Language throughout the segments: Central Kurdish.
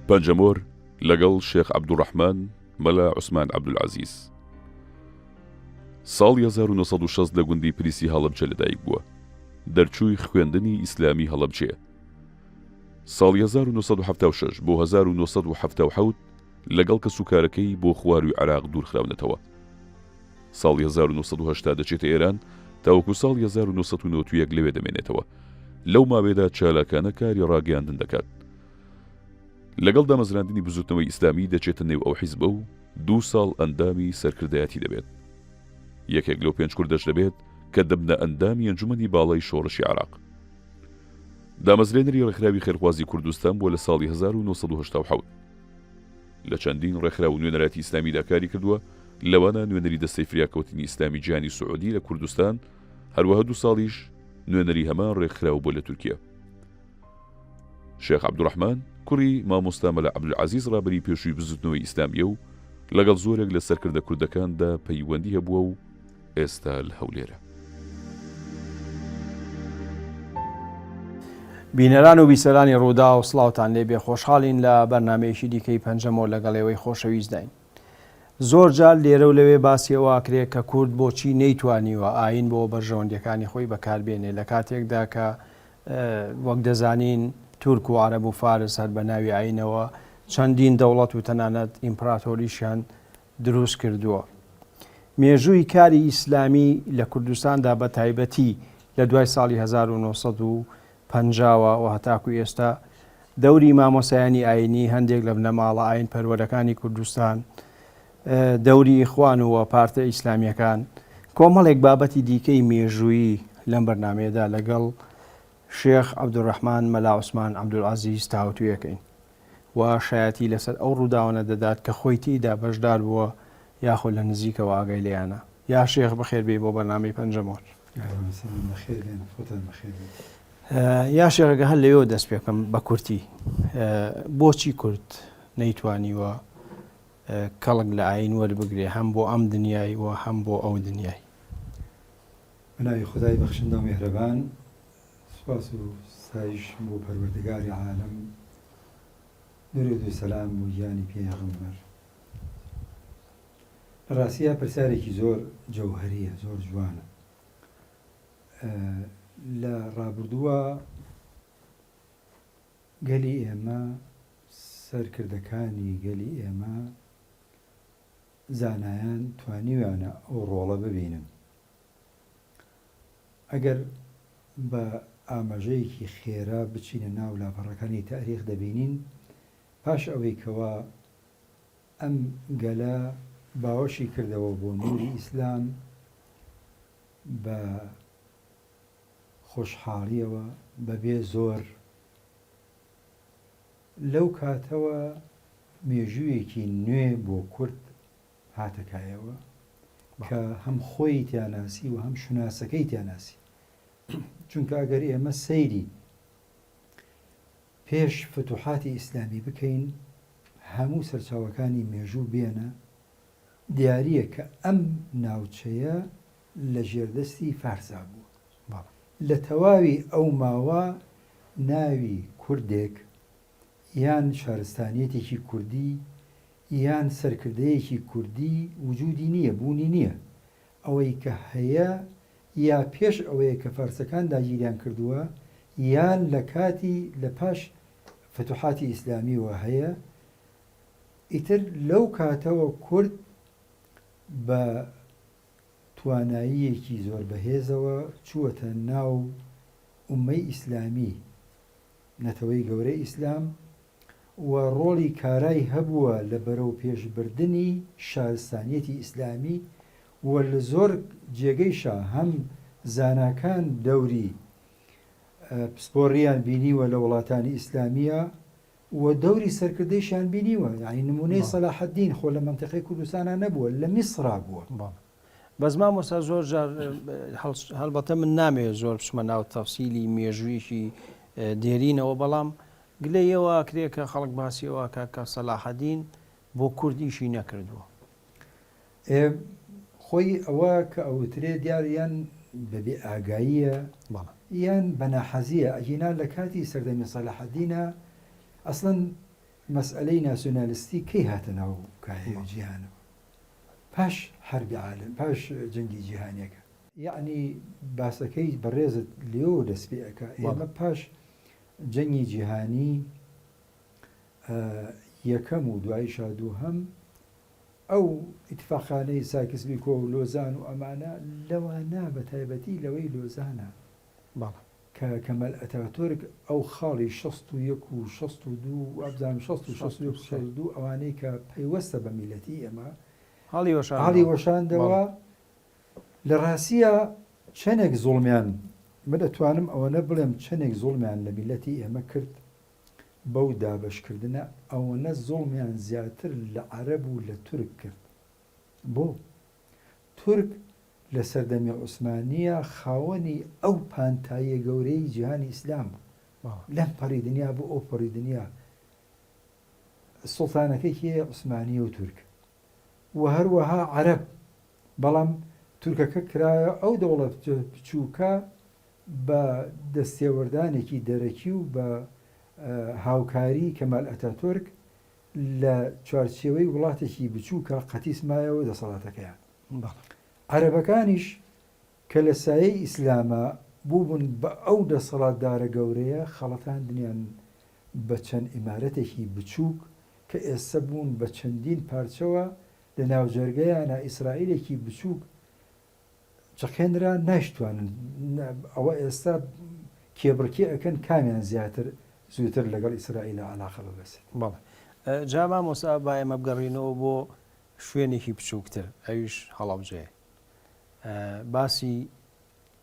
پەنجەمۆر لەگەڵ شێخ عەبدولڕەحمان مەلا عوسمان عەبدولعەزیز. ساڵی 1960 لە گوندی پریسی هەڵەبجە لەدایک بووە. دەرچووی خوێندنی ئیسلامی هەڵەبجەیە. ساڵی 1976 بۆ 1977 لەگەڵ کەسوکارەکەی بۆ خوارووی عێراق دوورخراونەتەوە. ساڵی 1980 دەچێتە ئێران تاوەکو ساڵی 1991 لەوێ دەمێنێتەوە. لەو ماوەیەدا چالاکانە کاری ڕاگەیاندن دەکات. لەگەڵ دامەزراندنی بزوتنەوەی ئیسلامی دەچێتە نێو ئەو حیزبە و دوو ساڵ ئەندامی سەرکردایەتی دەبێت. یەکێک لەو پێنج کوردەش دەبێت کە دەبنە ئەندامی ئەنجومەنی باڵای شۆڕشی عێراق. دامەزرێنەری ڕێکخراوی خێرخوازی کوردستان بووە لە ساڵی 1987. لە چەندین ڕێکخراو و نوێنەرایەتی ئیسلامیدا کاری کردووە، لەوانە نوێنەری دەستەی فریاکەوتنی ئیسلامی جیهانی سعودی لە کوردستان، هەروەها دوو ساڵیش نوێنەری هەمان ڕێکخراو بووە لە تورکیا. شێخ عەبدولڕەحمان کوڕی مامۆستا مەلا عەبدولعەزیز ڕابەری پێشووی بزووتنەوەی ئیسلامییە و لەگەڵ زۆرێک لە سەرکردە کوردەکاندا پەیوەندی هەبووە و ئێستا لە هەولێرە. بینەران و بیسەرانی ڕووداو سڵاوتان لێ بێ خۆشحاڵین لە بەرنامەیەکی دیکەی پەنجەمۆر لەگەڵ ئێوەی خۆشەویستداین. زۆر جار لێرە و لەوێ باسی ئەوە ئەکرێ کە کورد بۆچی نەیتوانیوە ئایین بۆ بەرژەوەندیەکانی خۆی بەکار بێنێ لە کاتێکدا کە وەک دەزانین تورک و عەرەب و فارس هەر بە ناوی ئایینەوە چەندین دەوڵەت و تەنانەت ئیمپراتۆریشیان دروست کردووە. مێژووی کاری ئیسلامی لە کوردستاندا بە تایبەتی لە دوای ساڵی 1950 وە و هەتاکو ئێستا دەوری مامۆستایانی ئایینی، هەندێک لە بنەماڵە ئایین پەروەرەکانی کوردستان، دەوری ئیخوان و پارتە ئیسلامییەکان، کۆمەڵێک بابەتی دیکەی مێژوویی لەم بەرنامەیەدا لەگەڵ شێخ عەبدولڕەحمان مەلا عوسمان عەبدولعەزیز تاوتوێکەین و شایەتی لەسەر ئەو ڕووداوانە دەدات کە خۆی تێیدا بەشدار بووە یاخۆ لە نزیکەوە ئاگای لێیانە. یا شێخ بەخێر بێی بۆ بەرنامەی پەنجەمۆر. بەخێر بێن، خۆتان بەخێر بێن. یا شێخ گەر هەر لەوێوە دەست پێ بکەم بە کورتی، بۆچی کورد نەیتوانیوە کەڵک لە ئایین وەربگرێ هەم بۆ ئەم دنیای و هەم بۆ ئەو دنیای؟ بە ناوی خودای بەخشندە و میهرەبان، سوپاس و ستایش بۆ پەروەردگاری عالەم، دروود و سەلام بۆ گیانی پێغەمبەر. لە ڕاستیا پرسیارێکی زۆر جەوهەریە، زۆر جوانە. لە ڕابردووە گەلی ئێمە، سەرکردەکانی گەلی ئێمە، زانایان توانیویانە ئەو ڕۆڵە ببینن. ئەگەر بە ئاماژەیەکی خێرا بچینە ناو لاپەڕەکانی تاریخ دەبینین پاش ئەوەی کەوا ئەم گەلە باوەشی کردەوە بۆ نوری ئیسلام بە خۆشحاڵیەوە بە بێ زۆر لەو کاتەوە مێژوویەکی نوێ بۆ کورد هاتە کایەوە کە هەم خۆی تیا ناسی و هەم شوناسەکەی تیا ناسی چونکە ئەگەر ئێمە سەیری پێش فتوحاتی ئیسلامی بکەین هەموو سەرچاوەکانی مێژوو بێنە دیارییە کە ئەم ناوچەیە لە ژێردەستی فارسا بووە. لە تەواوی ئەو ماوە ناوی کوردێک یان شارستانیەتێکی کوردی یان سەرکردەیەکی کوردی وجودی نییە، بوونی نییە. ئەوەی کە هەیە یا پێش ئەوەیە کە فارسەکان داگیریان کردووە یان لە کاتی لە پاش فتوحاتی ئیسلامیوە هەیە. ئیتر لەو کاتەوە کورد بە تواناییەکی زۆر بەهێزەوە چووەتە ناو ئوممەی ئیسلامی، نەتەوەی گەورەی ئیسلام، و ڕۆڵی کارای هەبووە لە بەرەوپێشبردنی شارستانیەتی ئیسلامی و لە زۆر جێگەیشا هەم زاناکان دەوری پسپۆڕییان بینیوە لە وڵاتانی ئیسلامییا و دەوری سەرکردەیشیان بینیوە یانی نمونەی سەلاحەدین خۆ لە مەنتیقەی کوردستانا نەبووە لە میسرا بووە. بەڵێ بەس مامۆستا زۆر جار هەڵبەتە من نامەوێت زۆر بچمە ناو تەفسیلی مێژوویەکی دێرینەوە بەڵام گلەیەوە ئەکرێ کە خەڵک باسی ئەوە ئەکا کە سەلاحەدین بۆ کورد ئیشی نەکردووە. ئێ خۆی ئەوە کە ئەوترێ دیار یان بە بێ ئاگاییە یان بە ناحەزییە ئەگینا لە کاتی سەردەمی سەلاحەدینە ئەسڵەن. مەسئەلەی ناسیۆنالیستی کەی هاتە ناو کایەی جیهانەوە؟ پاش حەربی عالەم، پاش جەنگی جیهانیەکە. یەعنی باسەکەی بەڕێزت لێوە دەست پێ ئەکا. ئێمە پاش جەنگی جیهانی یەکەم و دواییشا دووهەم ئەو ئیتفاقانەی سایکس بیکۆ و لۆزان و ئەمانە لەوانە بە تایبەتی لەوەی لۆزانە کە کەمال ئەتاتورک ئەو خاڵی 61 و 62 وابزانم 66 و 62 ئەوانەی کە پەیوەستە بە میلەتی ئێمە هەڵی وەشاندەوە لە ڕاستیا چەنێک زوڵمیان من ئەتوانم ئەوەنە بڵێم چەنێک زوڵمیان لە میلەتی ئێمە کرد بەو دابەشکردنە ئەوەنە زوڵمیان زیاتر لە عەرەب و لە تورک کرد. بۆ؟ تورک لە سەردەمی عوسمانییە خاوەنی ئەو پانتاییە گەورەی جیهانی ئیسلام بوو. لەم پەڕی دنیا بۆ ئەو پەڕی دنیا سوڵتانەکەی کێیە؟ عوسمانییە و تورک و هەروەها عەرەب. بەڵام تورکەکە کرایە ئەو دەوڵەتە بچووکە بە دەستێوەردانێکی دەرەکی و بە هاوکاری کەمال ئەتاتۆرک لە چوارچێوەی وڵاتێکی بچووکا قەتیس مایەوە دەسەڵاتەکەیان. عەرەبەکانیش کە لە سایەی ئیسلاما بووبوون بە ئەو دەسەڵاتدارە گەورەیە خەڵەتاندنیان بە چەند ئیمارەتێکی بچووک کە ئێستە بوون بە چەندین پارچەوە لە ناوجەرگەیانا ئیسرائیلێکی بچووک چەقێنرا نایشتوانن ئەوە ئێستا کێبڕکێ ئەکەن کامیان زیاتر زووتر لەگەڵ ئیسرائیلا عەلاقە ببەسێت. بەڵێ جا مامۆستا با ئێمە بگەڕینەوە بۆ شوێنێکی بچووکتر ئەویش هەڵەبجەیە باسی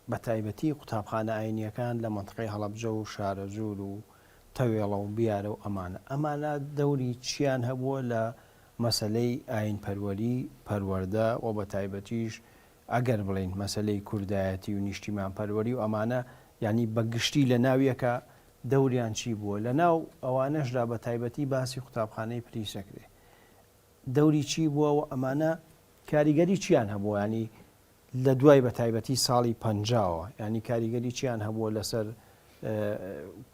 بە تایبەتی قوتابخانە ئاینیەکان لە مەنتقەی هەڵەبجە و شارەزوور و تەوێڵە و بیارە و ئەمانە ئەمانە دەوری چیان هەبووە لە مەسەلەی ئایینپەروەری، پەروەردە و بە تایبەتیش ئەگەر بڵێین مەسەلەی کوردایەتی و نیشتیمانپەروەری و ئەمانە یانی بە گشتی لە ناو یەکا دەوریان چی بووە؟ لە ناو ئەوانەشدا بە تایبەتی باسی قوتابخانەی پلیس ئەکرێ دەوری چی بووە و ئەمانە کاریگەری چیان هەبووە یانی لە دوای بە تایبەتی ساڵی پەنجاوە یانی کاریگەری چیان هەبووە لەسەر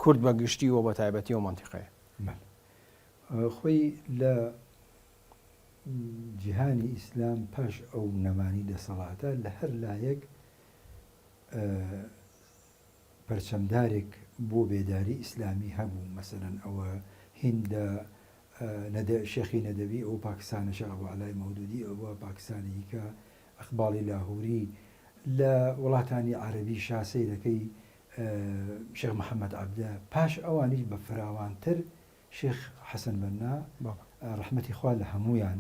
کورد بە گشتی و بە تایبەتی ئەو مەنتیقەیە؟ بەڵێ. خۆی لە جیهانی ئیسلام پاش ئەو نەمانی دەسەڵاتە لە هەر لایەک پەرچەمدارێک بۆ بێداری ئیسلامی هەبوو مەسەلەن ئەوە هیندە شێخی نەدەوی ئەو پاکستانە شێخ ئەبو عەلای مەودودی ئەوە پاکستانی کە ئەقباڵی لاهوری لە وڵاتانی عەربی شا سەیرەکەی شێخ محەممەد عەبدە پاش ئەوانیش بە فراوانتر شێخ حەسەن بەننا ڕەحمەتی خوا لە هەموویان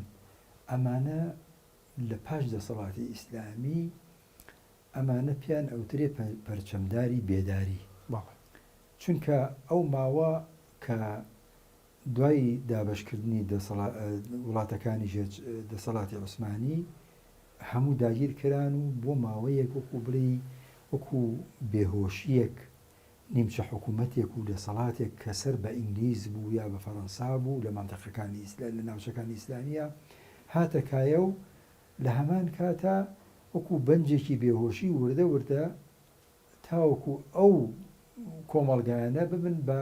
ئەمانە لە پاش دەسەڵاتی ئیسلامی ئەمانە پێیان ئەوترێ پەرچەمداری بێداری چونکە ئەو ماوە کە دوای دابەشکردنی وڵاتەکانی ژێر دەسەڵاتی عوسمانی هەموو داگیر کران و بۆ ماوەیەک وەکو بڵێی وەکو بێهۆشییەک نیمچە حکوومەتێک و دەسەڵاتێک کە سەر بە ئینگلیز بوو یا بە فەرەنسا بوو لە مەنتەقەکانی ئیسلا لە ناوچەکانی ئیسلامییە هاتە کایە و لە هەمان کاتا وەکو بەنجێکی بێهۆشی وردە وردە تاوەکو ئەو کۆمەڵگایانە ببن بە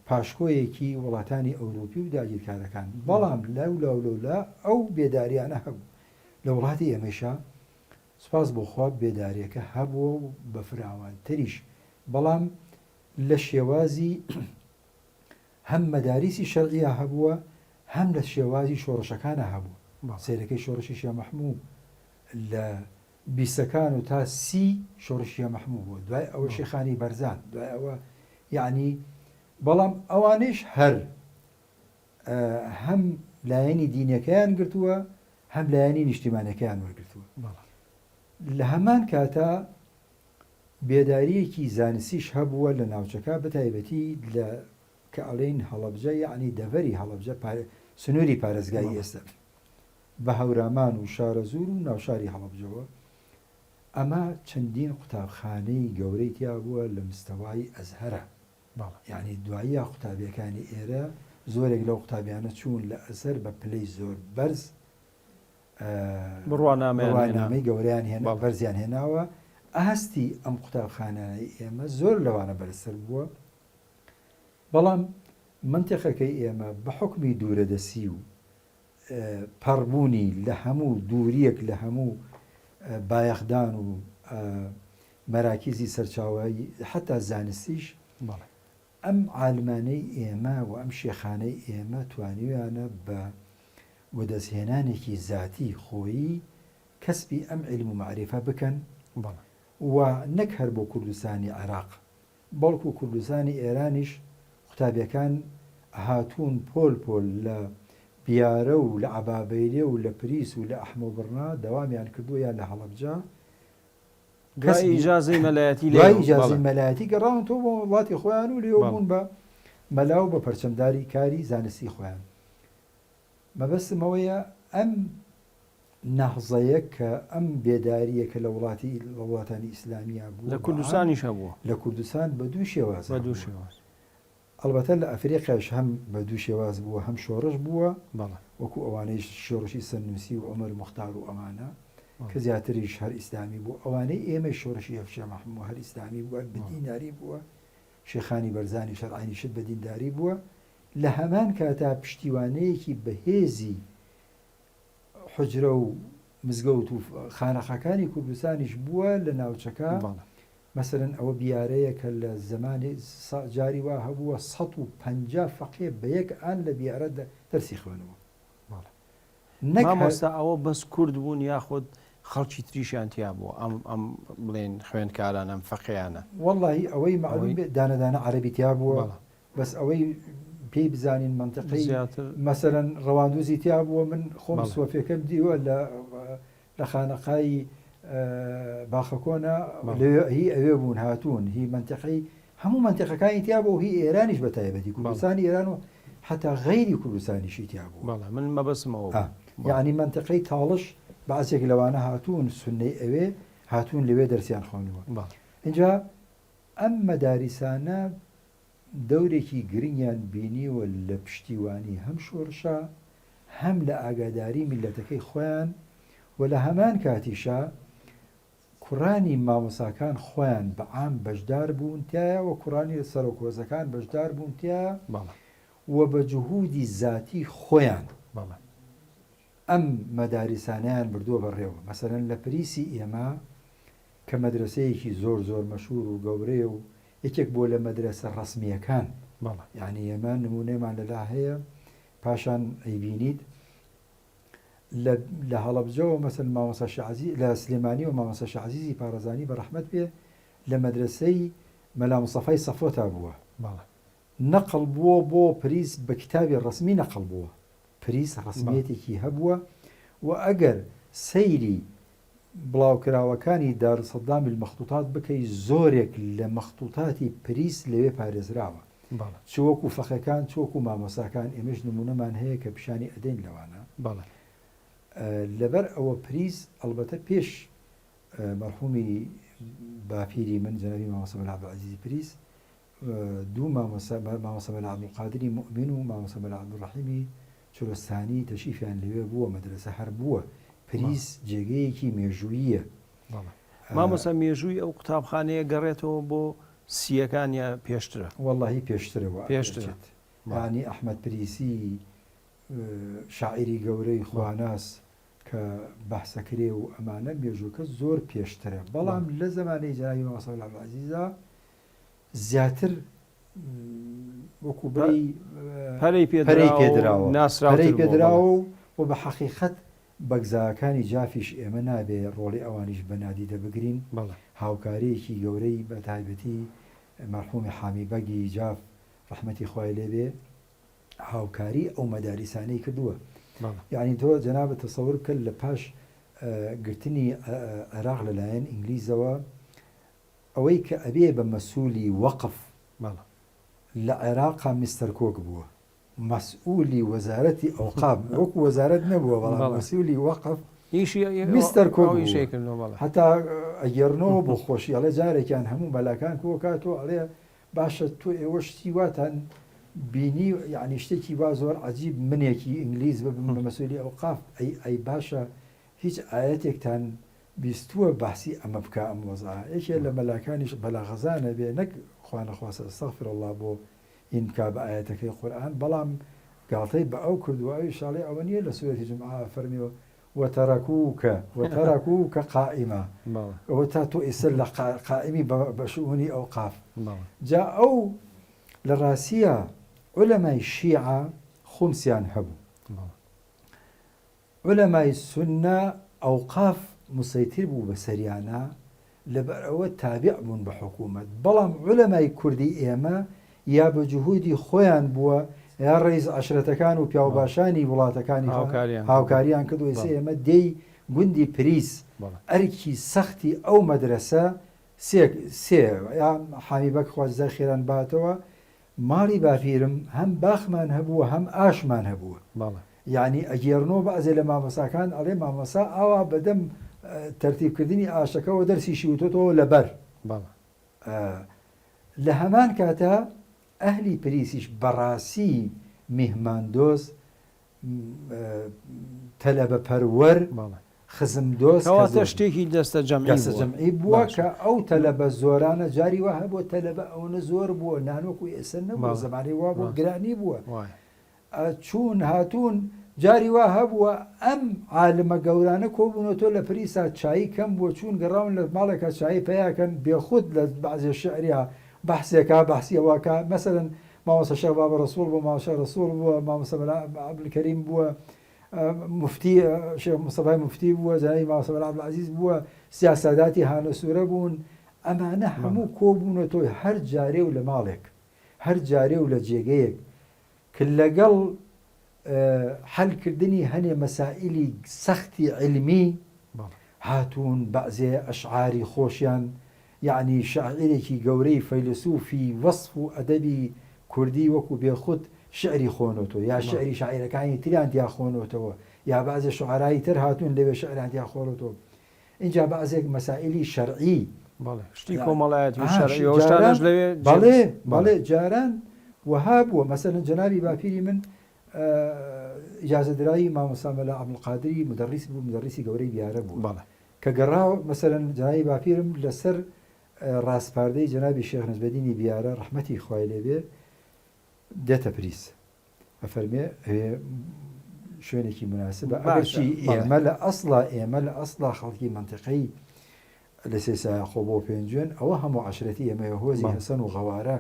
پاشکۆیەکی وڵاتانی ئەوروپی و داگیرکارەکان بەڵام لەولاو لەولا ئەو بێداریانە هەبوو لە وڵاتی ئێمەیشا سوپاس بۆ خوا بێداریەکە هەبووە و بە فراوانتریش بەڵام لە شێوازی هەم مەداریسی شەرعیە هەبووە هەم لە شێوازی شۆڕشەکانە هەبوو سەیرەکەی شۆڕشی شێ مەحموو لە بیستەکان و تا سی شۆڕشی شێ مەحموو بووە دوای ئەوە شێخانی بەرزان دوای ئەوە یعنی بەڵام ئەوانەیش هەر هەم لایەنی دینەکەیان گرتووە هەم لایەنی نیشتیمانەکەیان وەرگرتووە لە هەمان کاتا بێداریەکی زانستیش هەبووە لە ناوچەکە بەتایبەتی لە کە ئەڵێین هەڵەبجە یەعنی دەڤەری هەڵەبجە سنووری پارێزگای ئێستا بە هەورامان و شارەزوور و ناوشاری هەڵەبجەوە ئەمە چەندین قوتابخانەی گەورەی تیا بووە لە مستەوای ئەزهەرە یانی دواییە قوتابیەکانی ئێرە زۆرێک لەو قوتابیانە چوون لە ئەزهەر بە پلەی زۆر بەرز بڕوانامەی گەورەیان هێنا بەرزیان هێناوە ئاستی ئەم قوتابخانانەی ئێمە زۆر لەوانە بەرزتر بووە بەڵام. مەنتیقەکەی ئێمە بە حوکمی دوورەدەسی و پەڕبوونی لە هەموو دوورییەک لە هەموو بایەخدان و مەراکیزی سەرچاوەی حەتا زانستیش، ئەم عالمانەی ئێمە و ئەم شێخانەی ئێمە توانیویانە بە وەدەستهێنانێکی زاتی خۆیی کەسبی ئەم عیلم و مەعریفە بکەن و نەک هەر بۆ کوردستانی عێراق بەڵکو کوردستانی ئێرانیش قوتابیەکان هاتوون پۆل پۆل لە بیارە و لە عەبابەیلێ و لە پریس و لە ئەحمەوبڕنا دەوامیان کردووە یان لە هەڵەبجە دوای ئیجازەی مەلایەتی دوای ئیجازەی مەلایەتی گەڕاونەتەوە بۆ وڵاتی خۆیان و لێوە بوون بە مەلا و بە پەرچەمداری کاری زانستی خۆیان. مەبەستم ئەوەیە ئەم نەهزەیە کە ئەم بێدارییە کە لە وڵاتی لە وڵاتانی ئیسلامییا بووە لە کوردستانیش هەبووە. لە کوردستان بە دوو شێواز بە دوو شێواز. ئەڵبەتە لە ئەفریقیاش هەم بە دوو شێواز بووە هەم شۆڕش بووە بەڵێ. وەکو ئەوانەی شۆڕشی سەنوسی و عومەر موختار و ئەمانە کە زیاتریش هەر ئیسلامی بوو ئەوانەی ئێمەی شۆڕشی هەفشێ مەحموو هەر ئیسلامی بووە بە دینداری بووە شێخانی بەرزانیش هەر عەینی شت بە دینداری بووە لە هەمان کاتا پشتیوانەیەکی بەهێزی حوجرە و مزگەوت و خانەقاکانی کوردستانیش بووە لە ناوچەکە مەسەلەن ئەوە بیارەیە کە لە زەمانی جاری وا هەبووە 150 فەقێ بە یەک ئان لە بیارە دەرسی خوێنەوە. نەک مامۆستا ئەوە بەس کورد بوون یاخود خەڵکی تریشیان تیا بووە ئەم ئەم بڵێن خوێندکاران ئەم فەقێیانە؟ وەڵاهی ئەوەی مەعلوم بێ دانە دانە عەرەبی تیا بووە بەس ئەوەی پێی بزانین مەنتقەی مەسەلەن ڕەواندوزی تیا بووە من خۆم سۆفیەکەم دیوە لە لە خانەقای باخەکۆنە لەوێ هی ئەوێ بوون هاتوون هی مەنتقەی هەموو مەنتقەکانی تیا بوو هی ئێرانیش بە تایبەتی کوردستانی ئێران و حتا غەیری کوردستانیشی تیا بوو بەڵێ من مەبەستم ئەوە بوو یعنی مەنتقەی تاڵش بەعزێک لەوانە هاتوون سوننەی ئەوێ هاتوون لەوێ دەرسیان خوێندووە ئینجا ئەم مەداریسانە دەورێکی گرنگیان بینیوە لە پشتیوانی هەم شۆرشا هەم لە ئاگاداری میللەتەکەی خۆیان و لە هەمان کاتیشا کوڕانی مامۆساکان خۆیان بە عام بەشدار بوون تیایا و کوڕانی سەرۆک هۆزەکان بەشدار بوون تیایا و بە جهودی زاتی خۆیان ئەم مەداریسانەیان بردووە بەڕێوە مەسەلەن لە پریسی ئێمە کە مەدرەسەیەکی زۆر زۆر مەشهور و گەورەیە و یەکێک بووە لە مەدرەسە ڕەسمییەکان بەڵێ. یانی ئێمە نموونەمان لەلا هەیە پاشان ئەیبینیت لە لە هەڵەبجەوە مەسەلەن مامۆستا شێعەزی لە سلێمانیەوە مامۆستا شێعەزیزی پاڕەزانی بە ڕەحمەت بێ لە مەدرەسەی مەلا مستەفای سەفۆتا بووە. بەڵێ. نەقڵ بووە بۆ پریس بە کیتابی ڕەسمی نەقڵ بووە پریس ڕەسمیەتێکی هەبووە و ئەگەر سەیری بڵاوکراوەکانی دار صدام المخطوطات بکەی زۆرێک لە مەخطوطاتی پریس لەوێ پارێزراوە چ وەکو فەقێکان چ وەکو مامۆستاکان ئێمەش نمونەمان هەیە کە پیشانی ئەدەین لەوانە لەبەر ئەوە پریس ئەڵبەتە پێش مەرحومی باپیری من جەنابی مامۆستا مەلا عەبدولعەزیزی پریس دوو مامۆستا، مامۆستا مەلا عەبدولقادری موئمین و مامۆستا مەلا عەبدولڕەحیمی چرۆستانی تەشریفیان لەوێ بووە، مەدرەسە هەر بووە، پریس جێگەیەکی مێژووییە. بەڵێ. مامۆستا مێژووی ئەو قوتابخانەیە گەڕێتەوە بۆ سییەکان یا پێشترە؟ وەڵاهی پێشترە وا پێشترە. ئەچێت. یانی ئەحمەد پریسی شاعیری گەورەی خواناس کە بەحسەکرێ و ئەمانە مێژووەکە زۆر پێشترە، بەڵام لە زەمانەی جەنابی مامۆستا مەلا عەبدولعەزیزا زیاتر وەکو بڵێی پەرەی پێدراوە پەرەی پێدراوە و بە حەقیقەت بەگزاکانی جافیش ئێمە نابێ ڕۆڵی ئەوانیش بە نادیدە بگرین هاوکاریەکی گەورەی بە تایبەتی مەرحومی حامی بەگی جاف ڕەحمەتی خوای لێبێ هاوکاری ئەو مەداریسانەی کردووە یعنی تۆ جەنابت تەسەور بکە لە پاش گرتنی عێراق لەلایەن ئینگلیزەوە ئەوەی کە ئەبێ بە مەسولی وەقف بەڵێ. لە عێراقا میستەر کۆک بووە مەسئولی وەزارەتی ئەوقاف وەکو وەزارەت نەبووە بەڵام بەڵێ. مەسئولی وەقف ئیشی میستەر کۆک ئەو ئیشەی بووە کردووە بەڵێ. هەتا ئەگێڕنەوە بۆ خۆشی ئەڵێ جارێکیان هەموو مەلاکان کۆکاتەوە ئەڵێ باشە تۆ ئێوە شتی واتان بینی یعنی شتێکی وا زۆر عەجیب منێکی ئینگلیز ببم بە مەسئولی ئەوقاف ئەی ئەی باشە هیچ ئایەتێکتان بیستووە باسی ئەمە بکا ئەم وەزعە یەکێ لە مەلاکانیش بەلاغەزانە بێ نەک خوانەخواستە استغفر اللە بۆ. هین بکا بە ئایەتەکەی قورئان بەڵام گاڵتەی بە ئەو کرد و ئەویش ئەڵێ ئەوە نییە لە سورەتی جومعە فەرمی وترکوک وترکوک قائما ئەوە تا تۆ ئێستا لە قائمی بە شئونی ئەوقاف جا ئەو لە ڕاستیە عولەمای شیعە خومسیان هەبوو عولەمای سوننە ئەوقاف موسەیتر بوو بەسەریانا لەبەر ئەوە تابع بوون بە حکوومەت بەڵام عولەمای کوردی ئێمە یا بە جهودی خۆیان بووە یا ڕەئیس عەشرەتەکان و پیاوباشانی وڵاتەکانی هاوکاریان کردووە ئێستا ئێمە دێی گوندی پریس ئەرکی سەختی ئەو مەدرەسە سێ سێ یا حامی بەگ خوا جزای خێران باتەوە ماڵی باپیرم هەم باخمان هەبووە هەم ئاشمان هەبووە بەڵێ. یەعنی ئەگێڕنەوە بەعزێ لە مامۆستاکان ئەڵێ مامۆستا ئاوا بەدەم تەرتیب کردنی ئاشەکەوە دەرسیشی وتۆتەوە لەبەر. بەڵێ. لە هەمان کاتا ئەهلی پریسیش بەڕاسی میهماندۆست تەلەبە پەروەر، خزم دۆست کە کەواتە شتێکی دەستە جەمعی بووە. دەستە جەمعی بووە کە ئەو تەلەبە زۆرانە جاری وا هەبووە تەلەبە ئەوەنە زۆر بووە نان وەکو ئێستا نەبووە زەمانەی وا بووە گرانی بووە چوون هاتوون جاری وا هەبووە ئەم عالمە گەورانە کۆبوونەتەوە لە پریسا چایی کەم بووە چوون گەڕاون لە ماڵێکا چایی پەیاکەن بێخود لە بەعزێ شعریا بەحسێکا بەحسی ئەوەکا مەسەلەن مامۆستا شێخ بابە ڕەسوڵ بووە مامۆستا ڕەسوڵ بووە مامۆستا مەلا عەبدولکەریم بووە مفتی شێخ مستەفای مفتی بووە جەنابی مامۆستا مەلا عەبدولعەزیز بووە سیاساداتی هانەسوورە بوون ئەمانە هەموو کۆبوونەتەوە هەر جارێ و لە ماڵێک هەر جارێ و لە جێگەیەک کە لەگەڵ حەل کردنی هەنێ مەسائیلی سەختی عیلمی هاتوون بەعزێ ئەشعاری خۆشیان یەعنی شاعیرێکی گەورەی فەیلەسوفی وەسف و ئەدەبی کوردی وەکو بێخود شیعری خۆنۆتەوە یا شیعری شاعیرەکانی تریان تیا خۆنۆتەوە یا بەعزێ شوعەرای تر هاتوون لەوێ شیعریان تیا خۆنۆتەوە ئینجا بەعزێک مەسائیلی شەرعی بەڵێ شتی کۆمەڵایەتی و شەرعی و شتانەش لەوێ بەڵێ بەڵێ جاران وەها بووە مەسەلەن جەنابی باپیری من ئیجازەدراوی مامۆستا مەلا عەبدولقادری مدەڕیس بوو مدەڕیسی گەورەی بیارە بوو بەڵێ کە گەڕا مەسەلەن جەنابی باپیرم لەسەر ڕاسپاردەی جەنابی شێخ نەجمەدینی بیارە ڕەحمەتی خوای لێ بێ دێتە پریس ئەفەرمێ ئەوێ شوێنێکی مناسبە ئەگەرچی ئێمە لە ئەسڵا ئێمە لە ئەسڵا خەڵکی مەنتیقەی لە سێسایە خۆ بۆ پێنجوێن ئەوە هەموو عەشرەتی ئێمەیە هۆزی هەسەن و غەوارە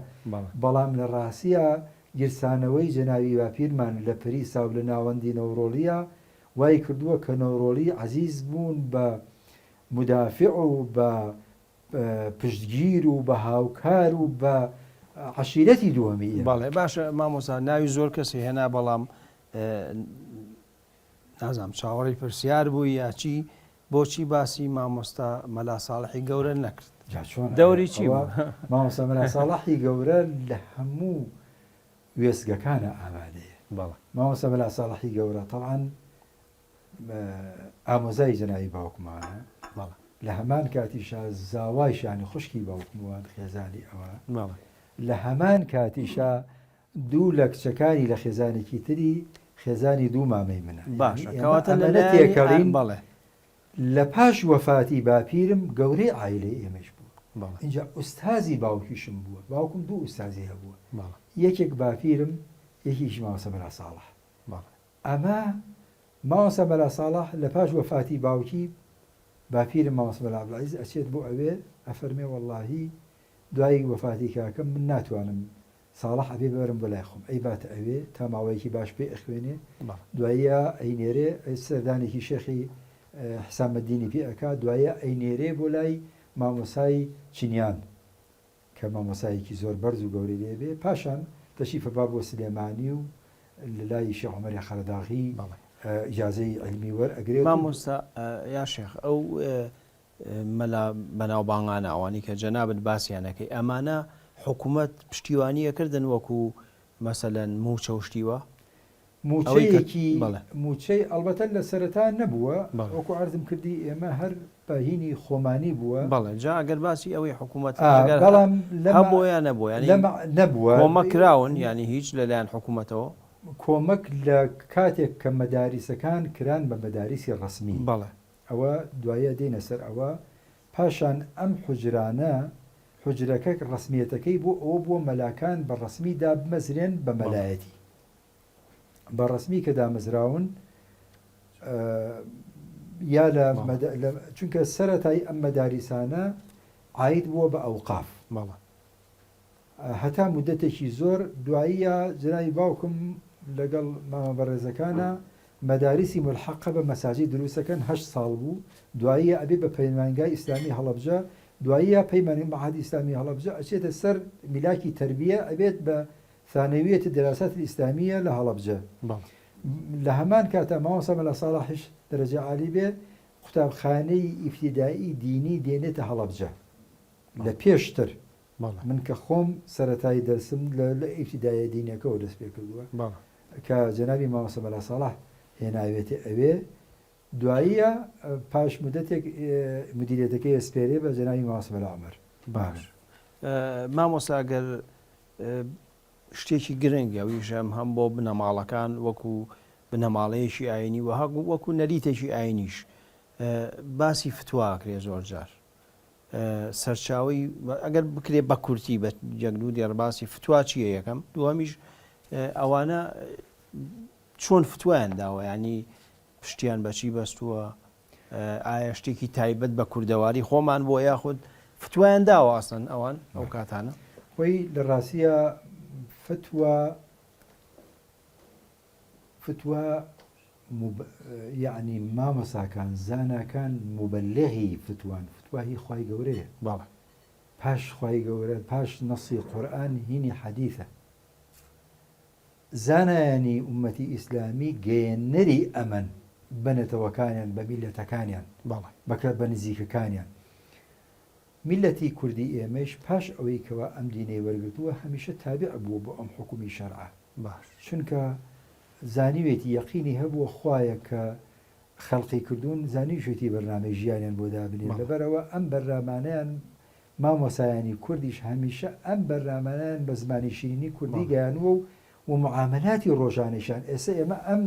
بەڵام لە ڕاستیا گیرسانەوەی جەنابی باپیرمان لە پریسا و لە ناوەندی نەورۆڵیە وای کردووە کە نەورۆڵی عەزیز بوون بە مودافع و بە پشتگیر و بە هاوکار و بە عەشیرەتی دووەمی ئێمە. بەڵێ باشە مامۆستا ناوی زۆر کەسی هێنا بەڵام نازانم چاوەڕێی پرسیار بووی یا چی بۆچی باسی مامۆستا مەلا ساڵحی گەورە نەکرد جا چۆن دەوری چی بوو؟ مامۆستا مەلا ساڵحی گەورە لە هەموو وێستگەکانە ئامادەیە بەڵێ مامۆستا مەلا ساڵحی گەورە تەبعەن ئامۆزای جەنابی باوکمانە بەڵێ لە هەمان کاتیشا زاوایشانی خوشکی باوکموان خێزانی ئەوە بەڵێ لە هەمان کاتیشا دوو لە کچەکانی لە خێزانێکی تری خێزانی دوو مامەی منە باشە یانی ئێمە کەواتە لە ئەمەنە لایەنی تێکەڵین بەڵێ لە پاش وەفاتی باپیرم گەورەی عایلەی ئێمەیش بووە بەڵێ ئینجا ئوستازی باوکیشم بووە باوکم دوو ئوستازی هەبووە بەڵێ یەکێک باپیرم یەکێکیش مامۆستا مەلا ساڵح بەڵێ ئەمە مامۆستا مەلا ساڵح لە پاش وەفاتی باوکی باپیرم مامۆستا مەلا عەبدولعەزیز ئەچێت بۆ ئەوێ ئەفەرمێ وەڵاهی دوای وەفاتی کاکەم من ناتوانم ساڵح ئەبێ ببەرم بۆ لای خۆم ئەیباتە ئەوێ تا ماوەیەکی باش پێی ئەخوێنێ دواییە ئەینێرێ سەردانێکی شێخی حسامەدینی پێ ئەکا دوایە ئەینێرێ بۆ لای مامۆسای چنیان کە مامۆسایەکی زۆر بەرز و گەورەی لێ بێ پاشان تەشریف ئەبا بۆ سلێمانی و لە لای شێخ عومەری قەرەداغی ئیجازەی عیلمی وەرئەگرێت. مامۆستا یا شێخ ئەو مەلا بەناوبانگانە ئەوانەی کە جەنابت باسیان ئەکەی ئەمانە حکومەت پشتیوانی ئەکردن وەکو مەسەلەن موچە و شتی وا؟ ئەوەی کە موچەیەکی بەڵێ. موچەی ئەڵبەتە لە سەرەتا نەبووە بەڵێ. وەکو عەرزم کردی ئێمە هەر بە هینی خۆمانی بووە. بەڵێ جا ئەگەر باسی ئەوەی حکومەت ئا ئەگەر بەڵام لەمە هەبووە یا نەبووە یانی لەمە نەبووە کۆمەک کراون یانی هیچ لەلایەن حکومەتەوە؟ کۆمەک لە کاتێک کە مەداریسەکان کران بە مەداریسی ڕەسمی. بەڵێ. ئەوە دوایە دێینە سەر ئەوە، پاشان ئەم حوجرانە. حوجرەکە ڕەسمیەتەکەی بۆ ئەوە بووە مەلاکان بە ڕەسمی دابمەزرێن بە مەلایەتی. بە ڕەسمی کە دامەزراون یا لە چونکە سەرەتای ئەم مەداریسانە عاید بووە بە ئەوقاف. هەتا مودەتێکی زۆر دواییە جەنابی باوکم لەگەڵ مامە بەڕێزەکانا مەداریسی مولحەقە بە مەساجید دروستەکەن هەشت ساڵ بوو دواییە ئەبێ بە پەیمانگای ئیسلامی هەڵەبجە دواییە پەیمانگای مەعهەدی ئیسلامی هەڵەبجە ئەچێتە سەر میلاکی تەربیە ئەبێت بە ثانویە الدراسات الاسلامیە لە هەڵەبجە لە هەمان کاتا مامۆستا مەلا ساڵحیش دەرەجە عالی بێ قوتابخانەی ئیبتیدائی دینی دێنێتە هەڵەبجە لە پێشتر من کە خۆم سەرەتای دەرسم لە لە ئیبتیدایە دینیەکەوە دەست پێ کردووە کە جەنابی مامۆستا مەلا ساڵح هێناوێتێ ئەوێ دواییە پاش مدەتێک مدیریەتەکەی ئەسپێرێ بە جەنابی مامۆستا مەلا عومەر. باش مامۆستا گەر شتێکی گرنگ ئەویش هەم هەم بۆ بنەماڵەکان وەکو بنەماڵەیەکی ئاینی و وەکو نەریتێکی ئاینیش باسی فتوا ئەکرێ زۆر جار سەرچاوەی ئەگەر بکرێ بە کورتی بە یەک دوو دێڕ باسی فتوا چییە یەکەم دووەمیش ئەوانە چۆن فتوایان داوە ینی پشتیان بەچی بەستووە ئایا شتێکی تایبەت بە کوردەواری خۆمان بۆ یاخود فتوایان داوە ئەسڵەن ئەوان ئەو کاتانە؟ خۆی لە ڕاستیا فتوا فتوا یەعنی مامۆساکان زاناکان موبەلغی فتوان فتوا هی خوای گەورەیە بەڵێ پاش خوای گەورە پاش نەسی قورئان هینی حەدیثە زانایانی ئومەتی ئیسلامی گەیەنەری ئەمەن بە نەتەوەکانیان بە میلەتەکانیان بەڵێ بەکە بە نزیکەکانیان میلەتی کوردی ئێمەیش پاش ئەوەی کەوا ئەم دینەی وەرگرتووە هەمیشە تابع بووە بۆ ئەم حوکمی شەرعە باش. چونکە زانیوێتی یەقینی هەبووە خوایە کە خەلقی کردوون زانیوشێتی بەرنامەی ژیانیان بۆ دابنێ بەڵێ. لەبەرئەوە ئەم بەرنامانەیان مامۆسایانی کوردیش هەمیشە ئەم بەرنامانەیان بە زمانی شیرینی کوردی بەڵێ. گەیانووە و و موعامەلاتی ڕۆژانەیشیان ئێستا ئێمە ئەم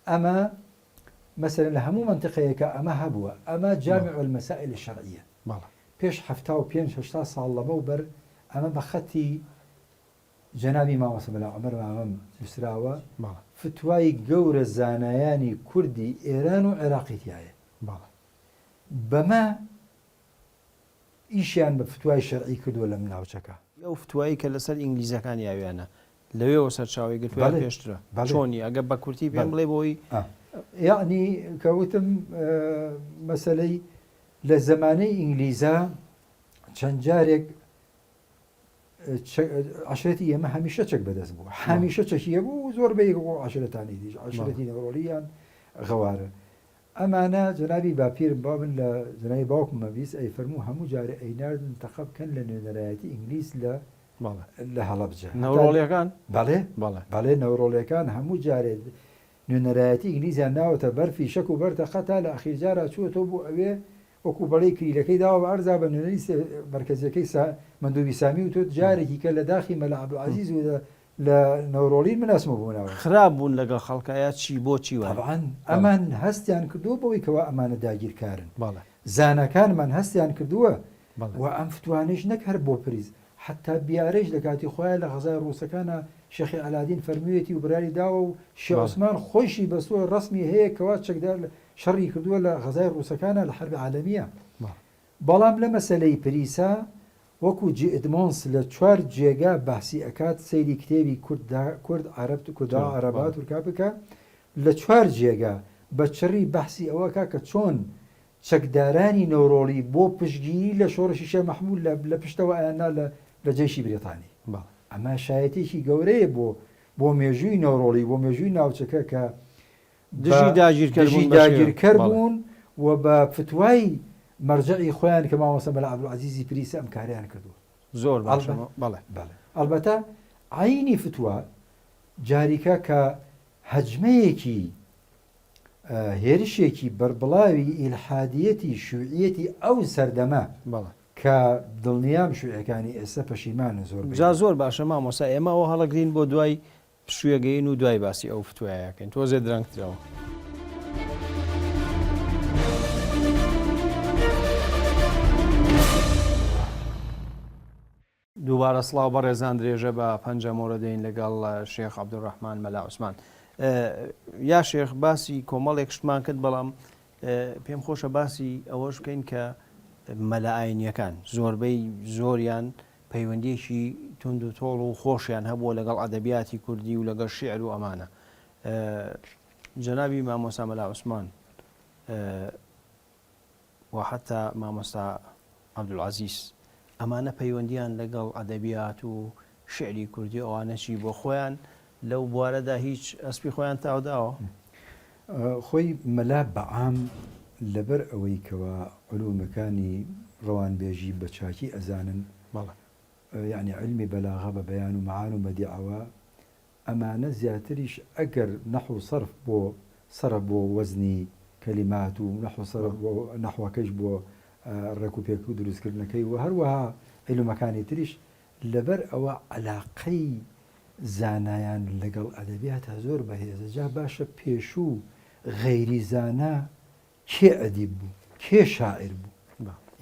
ئەمە مەسەلەن لە هەموو مەنتیقەیەکا ئەمە هەبووە ئەمە جامع المسائل الشرعیە بەڵێ. پێش 75 80 ساڵ لەمەو بەر ئەمە بە خەتی جەنابی مامۆستا مەلا عومەر مامەم نووسراوە بەڵێ. فتوای گەورە زانایانی کوردی ئێران و عێراقی تیایە بەڵێ. بەمە ئیشیان بە فتوای شەرعی کردووە لەم ناوچەکە. ئەو فتوایەی کە لەسەر ئینگلیزەکان یاویانە لەوێوە سەرچاوەی گرتووە یان بەڵێ پێشترە؟ بەڵێ چۆنی؟ ئەگەر بە کورتی پێم بەڵێ بڵێی بۆی. ئا یەعنی کە وتم مەسەلەی لە زەمانەی ئینگلیزا چەند جارێک عەشرەتی ئێمە هەمیشە چەک بەدەست بوو هەمیشە چەکی هەبوو و زۆربەی عەشرەتانی دیش عەشرەتی نەورۆڵیان غەوارە ئەمانە جەنابی باپیرم با من لە جەنابی باوکم مەبیست ئەی فەرموو هەموو جارێ ئەیناردن تەقە بکەن لە نوێنەرایەتی ئینگلیز لە بەڵێ لە هەڵەبجە هەتا نەورۆڵیەکان بەڵێ بەڵێ بەڵێ نەورۆڵیەکان هەموو جارێ نوێنەرایەتی ئینگلیزیان ناوەتە بەر فیشەک و بەر تەقە تا لە ئەخیر جارا چووەتەوە بۆ ئەوێ وەکوو بەڵێی کلیلەکەی داوە بە عەرزا بە نوێنەری مەرکەزیەکەی سا مەندوبی سامی وتوت جارێکی کە لە داخی مەلا عەبدولعەزیز و لە لە نەورۆڵین من ئەچمەوە بۆ ناوەند. خراپ بوون لەگەڵ خەڵکا یا چی بۆ چی وایە؟ تەبعەن بەڵێ. ئەمان هەستیان کردووە بەوەی کەوا ئەمانە داگیرکارن. بەڵێ. زاناکانمان هەستیان کردووە بەڵێ. و ئەم فتوانەیش نەک هەر بۆ پریس حەتتا بیارەیش لە کاتی خۆیا لە غەزای ڕووسەکانا شێخی عەلادین فەرموویەتی و بڕیاری داوە و شێ بەڵێ. عوسمان خۆیشی بەستووە ڕەسمی هەیە کەوا چەکدار شەڕی کردووە لە غەزای ڕووسەکانا لە حەربی عالەمیە. بەڵێ. بەڵام لە مەسەلەی پریسا وەکو جی ئدمۆنس لە چوار جێگا بەحسی ئەکات سەیری کتێبی کورد کورد عەرەب کوردا تورک عەرەبا بەڵێ. تورکا بکە لە چوار جێگا بە چڕی بەحسی ئەوە ئەکا کە چۆن چەکدارانی نەورۆڵی بۆ پشتگیری لە شۆڕشی شێخ مەحمود لە لە پشتەوە ئەیاننا لە لە جەیشی بریتانی. بەڵێ. ئەمە شایەتێکی گەورەیە بۆ بۆ مێژووی نەورۆڵی بۆ مێژووی ناوچەکە کە بە دژی داگیرکەر دژی بوون بە شێوە داگیرکەر بەڵێ. بوون و بە فتوای مەرجەعی خۆیان کە مامۆستا مەلا عەبدولعەزیزی پریسە ئەم کارەیان کردووە. زۆر باشە ئەڵبەت بەڵێ. بەڵێ ئەڵبەتە عەینی فتوا جاریکە کە هەجمەیەکی هێرشێکی بەربڵاوی ئیلحادیەتی شوعیەتی ئەو سەردەمە بەڵێ. کە دڵنیام شوعیەکانی ئێستا پەشیمانن زۆربەیان. جا زۆر باشە مامۆستا ئێمە ئەوە هەڵەگرین بۆ دوای پشوویەگەین و دوای باسی ئەو فتوایەکەین تۆزێ درەنگترەوە. دووبارە سڵاو بەڕێزان درێژە بە پەنجەمۆرە دەین لەگەڵ شێخ عەبدولڕەحمان مەلا عوسمان. یا شێخ باسی کۆمەڵێک شتمان کرد بەڵام پێم خۆشە باسی ئەوەش بکەین کە مەلا ئاینیەکان زۆربەی زۆریان پەیوەندیەکی توند و تۆڵ و خۆشیان هەبووە لەگەڵ ئەدەبیاتی کوردی و لەگەڵ شیعر و ئەمانە جەنابی مامۆستا مەلا عوسمان و حەتا مامۆستا عەبدولعەزیز ئەمانە پەیوەندیان لەگەڵ ئەدەبیات و شیعری کوردی و ئەوانە چی بۆ خۆیان لەو بوارەدا هیچ ئەسپی خۆیان تاوداوە؟ خۆی مەلا بە عام لەبەر ئەوەی کەوا علومەکانی ڕەوانبێژی بە چاکی ئەزانن، بەڵێ. یەعنی عیلمی بەلاغە بە بەیان و مەعان و بەدیعەوە، ئەمانە زیاتریش ئەگەر نەحو و سەرف بۆ سەرف بۆ وەزنی کەلیمات و نەحو و سەرف بۆ نەحوەکەیش بۆ ڕێک و پێک و دروست کردنەکەی و هەروەها عیلمەکانی تریش لەبەر ئەوە عەلاقەی زانایان لەگەڵ ئەدەبیاتا زۆر بەهێزە جا باشە پێشوو غەیری زانا کێ ئەدیب بوو؟ کێ شاعیر بوو؟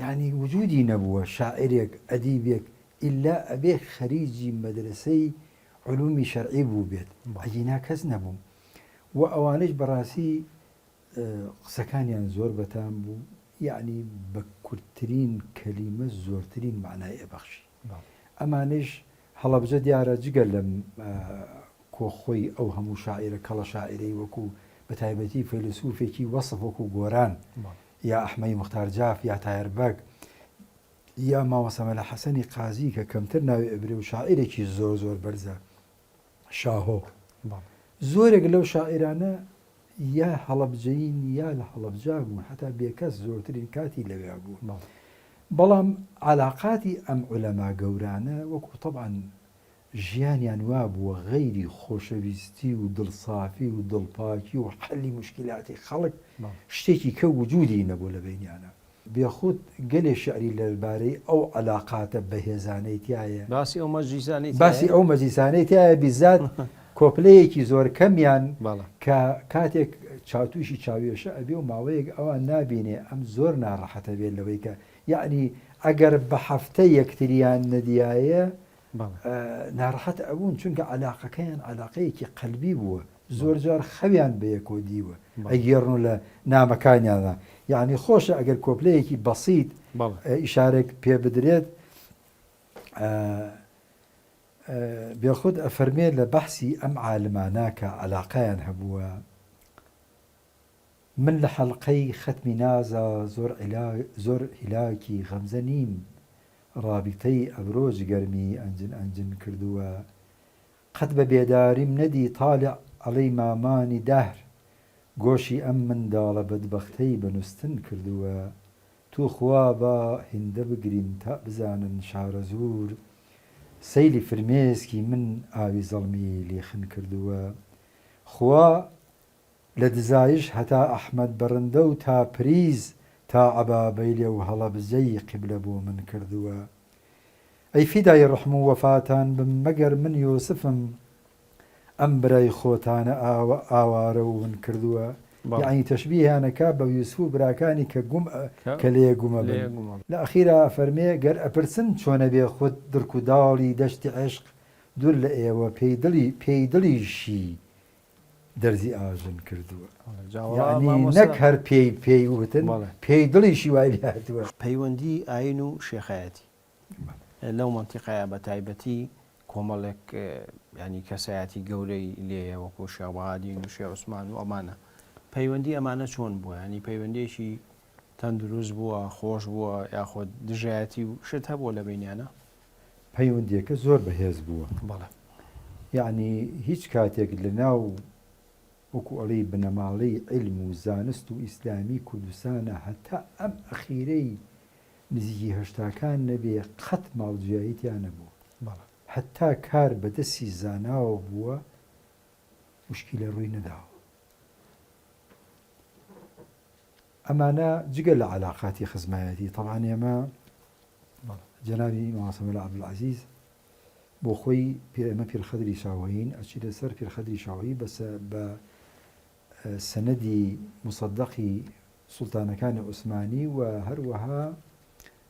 یانی وجودی نەبووە شاعیرێک ئەدیبێک ئیلا ئەبێ خەریجی مەدرەسەی علومی شەرعی بووبێت ئەگینا کەس نەبوو و ئەوانەیش بەڕاستی قسەکانیان زۆر بەتام بوو یەعنی بە کورتترین کەلیمە زۆرترین مەعنای ئەبەخشی ئەمانەیش هەڵەبجە دیارە جگە لەم کۆ خۆی ئەو هەموو شاعیرە کەڵە شاعیرەی وەکو بە تایبەتی فەیلەسوفێکی وەسف وەکو گۆران یا ئەحمەی موختار جاف یا تایەر بەگ یا مامۆستا مەلا حەسەنی قازی کە کەمتر ناوی ئەبرێ و شاعیرێکی زۆر زۆر بەرزە شاهۆ زۆرێک لەو شاعیرانە یا هەڵەبجەیین یا لە هەڵەبجە بوون هەتا بێکەس زۆرترین کاتی لەوێ بوو بەڵام علاقاتی ئەم عولەما گەورانە وەکو طبعا ژیانیان وابووە غەیری خۆشەویستی و دڵسافی و دڵپاکی و حەلی موشکیلاتی خەڵک شتێکی کە وجودی نەبوو لە بەینیانا. بێخود گەلێ شیعری لەربارەی ئەو عەلاقاتە بەهێزانەی تیایە. باسی ئەو مەجلیسانەی تیایە؟ باسی ئەو مەجلیسانەی تیایە بیزات کۆپلەیەکی زۆر کەمیان کە کاتێک چاوتووشی چاوێشە ئەبێ و ماوەیەک ئەوان نابینێ ئەم زۆر ناڕەحەت ئەبێ لەوەی کە یەعنی ئەگەر بە هەفتە یەکتریان نەدیایە ناڕەحەت ئەبوون چونکە عەلاقەکەیان عەلاقەیەکی قەلبی بووە زۆر جار خەویان بەیەکەوە دیوە ئەگێڕن و لە نامەکانیاندا یعنی خۆشە ئەگەر کۆپلەیەکی بەسیت ئیشارێک پێ بدرێت بێخود ئەفەرمێ لە بەحسی ئەم عالمانە کە عەلاقەیان هەبووە من لە حەڵقەی خەتمی نازا زۆر زۆر هیلاکی غەمزە نیم ڕابیتەی ئەبرۆ جگەرمی ئەنجن ئەنجن کردووە قەت بە بێداریم نەدی تالع ئەڵێی مامانی دەهر گۆشی ئەم منداڵە بەدبەختەی بە نوستن کردووە توخوا با هیندە بگریم تا بزانن شارەزوور سەیلی فرمێسکی من ئاوی زەڵمی لیخن کردووە خوا لە دزایش هەتا ئەحمەد بەڕندە و تا پریز تا عەبابەیلێ و هەڵەبجەی قیبلە بۆ من کردووە. ئەی فیدای ڕەحم و وەفاتان بم مەگەر من یوسفم ئەم برای خۆتانە ئاوە ئاوارە و ون کردووە. یەعنی تەشبیهیان ئەکا بە یوسف و براکانی کە گوم کە لێ گومە بن. لە ئەخیرا ئەفەرمێ گەر ئەپرسن چۆنە بێ خود دڕک و داڵی دەشتی عێشق دوور لە ئێوە پێی دڵی پێی دڵیشی دەرزی ئاژن کردووە یەعنی نەک هەر پێی پێی وتن پێی دڵیشی وای لێ هاتووە. پەیوەندی ئاین و شێخایەتی لەو مەنتیقەیە بە تایبەتی کۆمەڵێک یانی کەسایەتی گەورەی لێیە وەکو شێخ بەهادین و شێخ عوسمان و ئەمانە پەیوەندی ئەمانە چۆن بووە ینی پەیوەندێکی تەندروست بووە خۆش بووە یاخود دژایەتی و شت هەبووە لە بینیانە پەیوەندیەکە زۆر بەهێز بووە. بەڵێ. یەعنی هیچ کاتێک لە ناو وەکو ئەڵێی بنەماڵەی عیلم و زانست و ئیسلامی کوردستانا هەتا ئەم ئەخیرەی نزیکی هەشتاکان نەبێ قەت ماڵ جیایی تیا نەبووە. بەڵێ. هەتا کار بە دەستی زاناوە بووە موشکیلە ڕووی نەداوە. ئەمانە جگە لە عەلاقاتی خزمایەتی تەبعەن ئێمە جەنابی مامۆستا مەلا عەبدولعەزیز بۆ خۆی ئێمە پیرخەدری شاوەیین ئەچیتە سەر پیرخەدری شاوەیی بەسە بە سەنەدی موسەدەقی سوڵتانەکانی عوسمانی و هەروەها